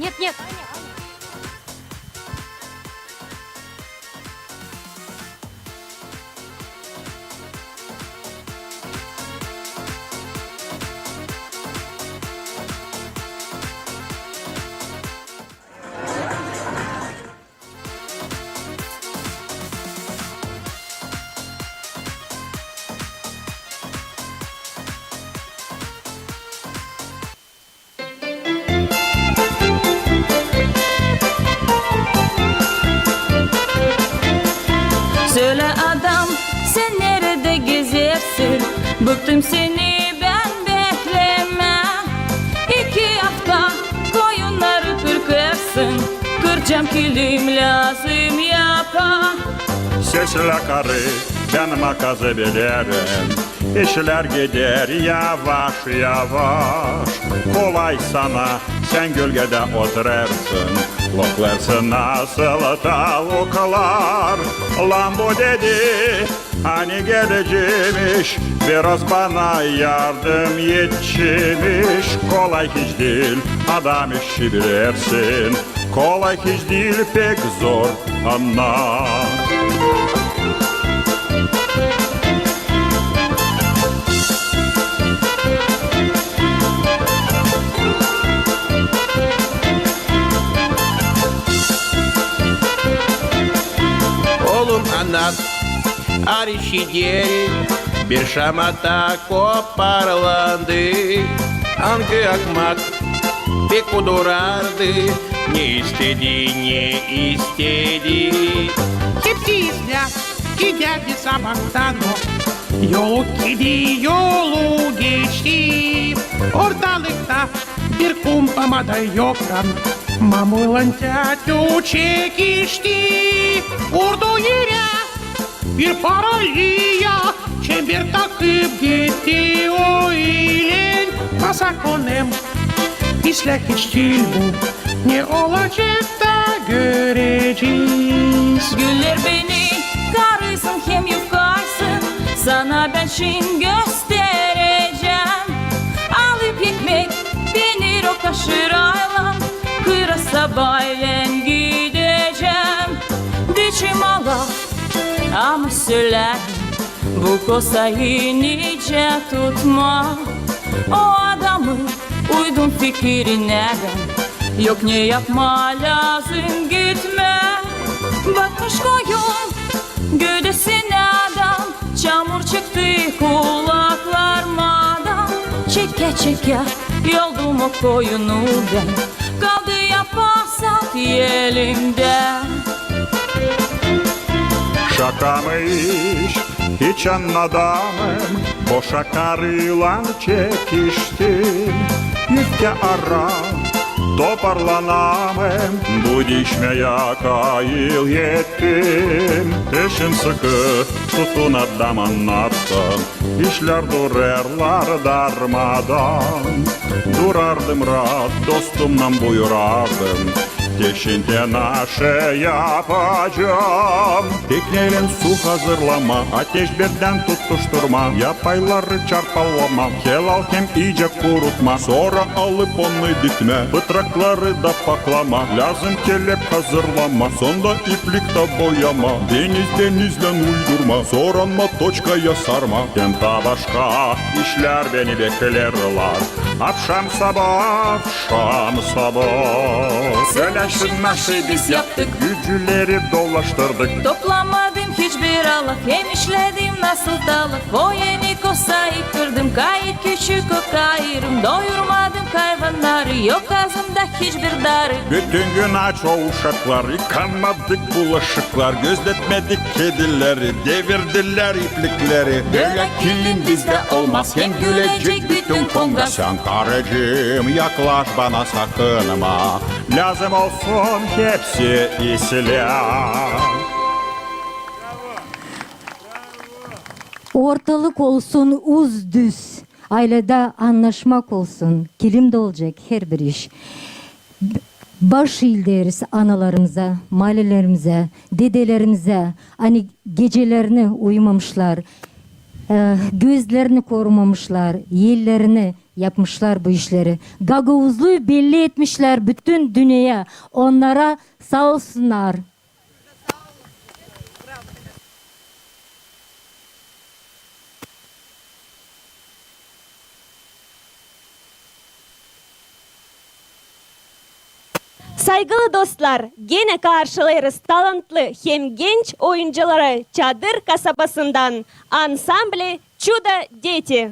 Нет, нет, нет. Sölä, adam, sän neredä gezersin? Bıktım seni bän beklemää. İki afta koyunnarı kırkarsın, kıracam kilim lääzım yapaa. Seslä karı, bän makazı bilerim. İşlär gider yavaş-yavaş. Kolay sana, sän gölgedä oturêrsın. Loklarsın nasıl tavuklar. Lambu dedi, ani gelecämiş, biraz bana yardım edecämiş. Kolay hiç diil, adam işi bilersin. Kolay hiç diil, pek zor, ana. Oolum, anat, ar işi deeri, bir şamata koparlandı. Angı akmak pek kudurardı, ne istedi, ne istedi. Hepsi islää, gidärdi sabaadan o. Yolu gidi, yolu geçti. Ortalıkta bir kumpama da yoktan, mamuylan täätü çekişti. Urdu erä bir paraliya, çember takıp gitti o ilin. Pasak onem, islää hiç diil bu, ne olacek da görecez. Güller beni karısın hem yufkarsın, sana bän şindi gösterecäm. Alıp ekmek, penir o kaşaraylan, kıra sabaaylän gidecäm. Diçim alaa, ama sölä Kosayı nicä tutmaa, o adamın uydun fikirinä dä. Yok, ne yapmaa lääzım gitmää. Bakmış koyun gövdesindän, çamur çıktı kulaklarımdan. Çekä-çekä yoldum o koyunu bän. Kaldı yapasat elimdä. Şakamı iş, hiç annadamam, boşa karıylan çekiştim. Üfkä ara, toparlanamam, bu diişmeyä kayıl ettim. Peşin sıkı tutun, adam annatsın, işlär durêrlar darmadan. Durardım raat, dostumnan buyurardım, peşindän aşaa yapacam. Teknelän su hazırlamaa, ateş birdän tutuşturmaa, yapayları çarpalamaa, helal hem iicä kurutmaa, sora alıp onu dikmää, pıtrakları da paklamaa, lääzım kelep hazırlamaa, sonda iplik tä boyamaa, deniz denizlän uydurmaa, sora motoçkaya sarmaa. Hem taa başka işlär beni bekleerlär avşam-saba, avşam-saba. Sölä şindi, nası biz yaptık, gücüleri dolaştırdık. Toplamadım hiçbir alaf, hem işledim nasıl talaf. O eni kosayı kırdım, kayık küçük o kayırım. Doyurmadım hayvannarı, yok aazımda hiçbir darı. Bütün gün aç o uşaklar, yıkamadık bulaşıklar, gözletmedik kedileri, devirdilär iplikleri. Bölä kirli bizdä olmaz, hem gülecek bütün Konga. Sän, karıcıım, yaklaş bana sakınma, lääzım olsun hepsi islää. Ortalık olsun uz-düz, ayledä annaşmak olsun, kilim dolacek herbir iş. Baş iileriz analarımıza, maalerimizä, dedelerimizä, ani gecelerini uyumamışlar, e, gözlerini korumamışlar, ellerini yapmışlar bu işleri. Gagauzluyu belli etmişlär bütün dünneyä. Onnara saa olsunnar. Saygılı dostlar, genä karşılêêrız talantlı hem genç oyuncuları Çadır kasabasından, ansambli «Чудо-дети».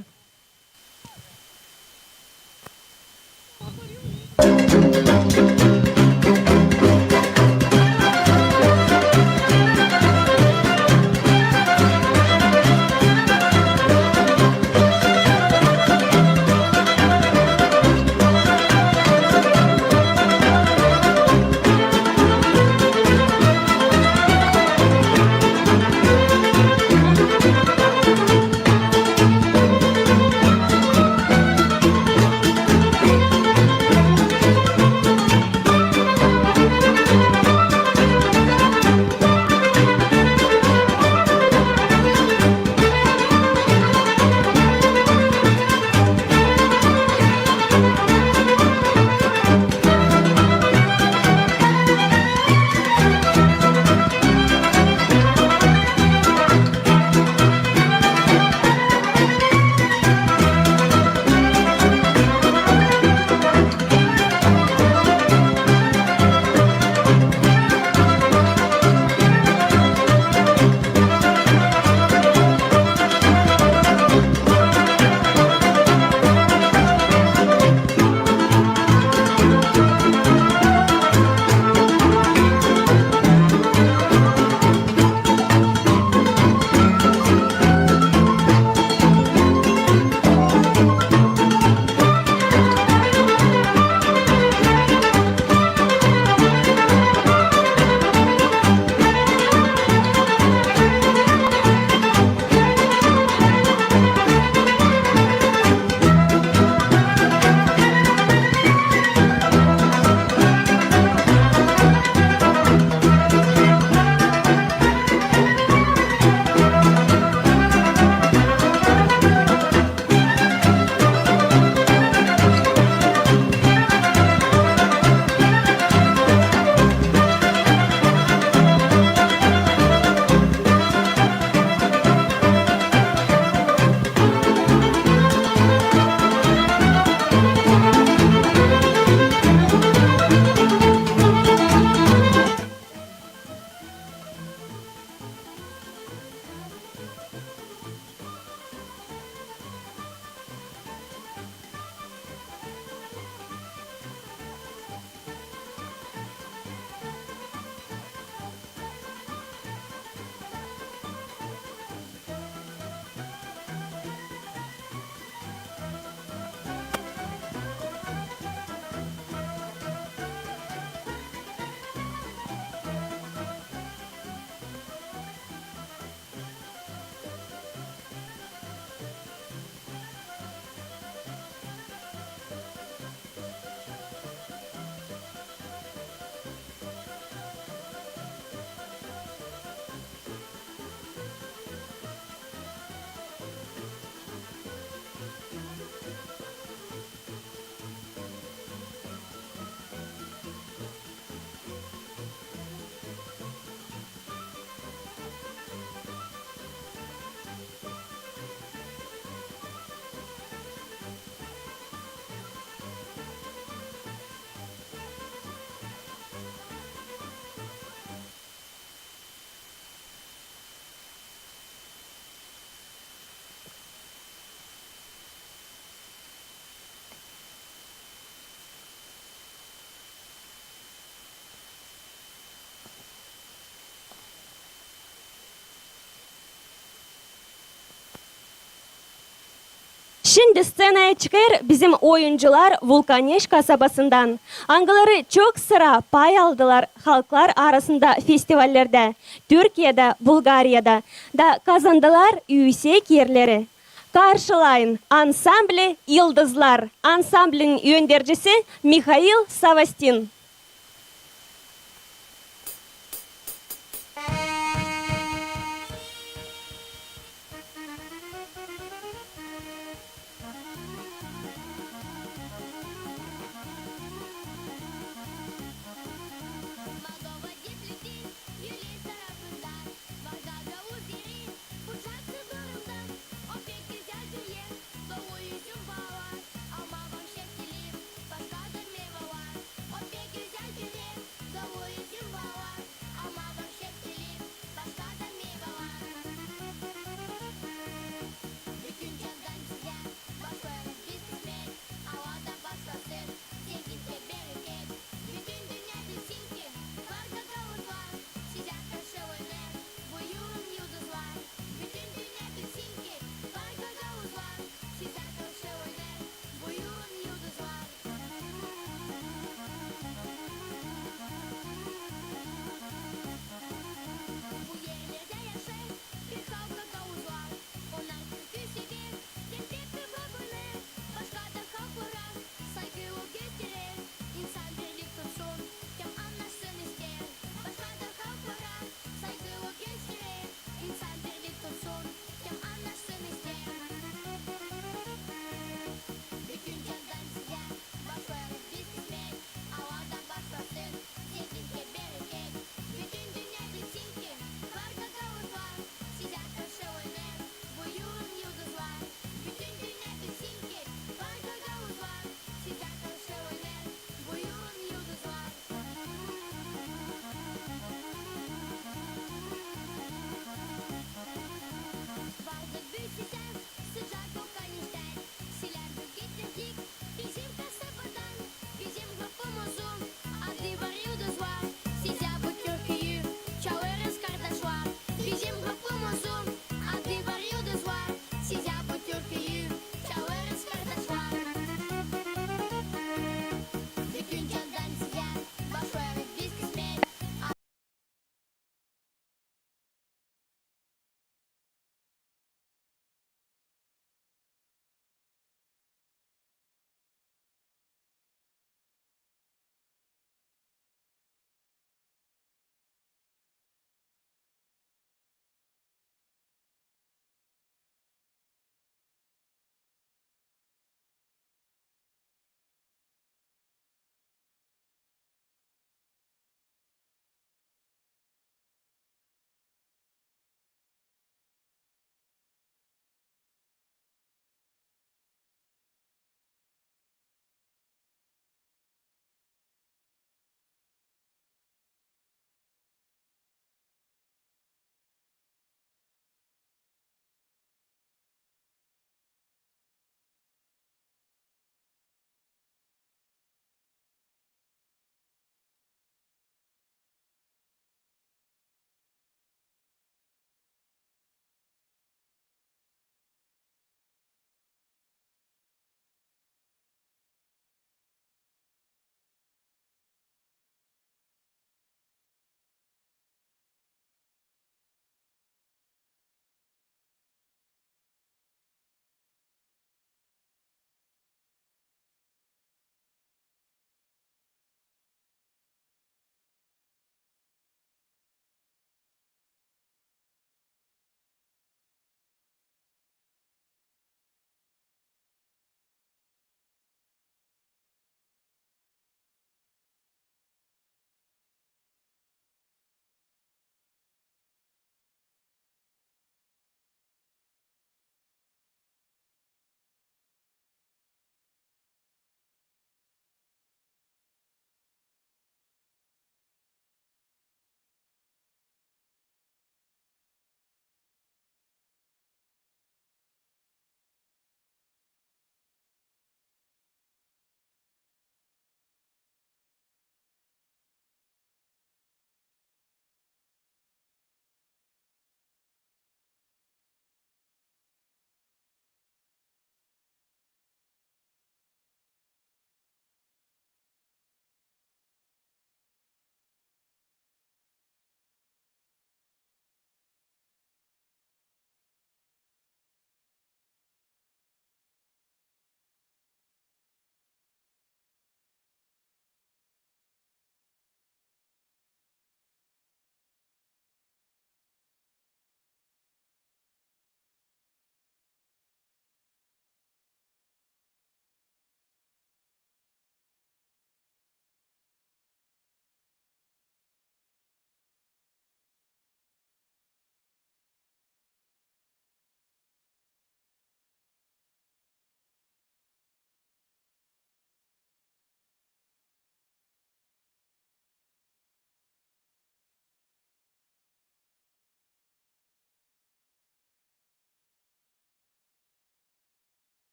Şindi sţenaya çıkêr bizim oyuncular Vulkaneş kasabasından, angıları çok sıra pay aldılar halklar arasında festivallerdä Türkiyedä, Bulgariyada da kazandılar üüsek erleri. Karşılayın ansambli Yıldızlar. Ansamblin öndercisi Mihail Savastin.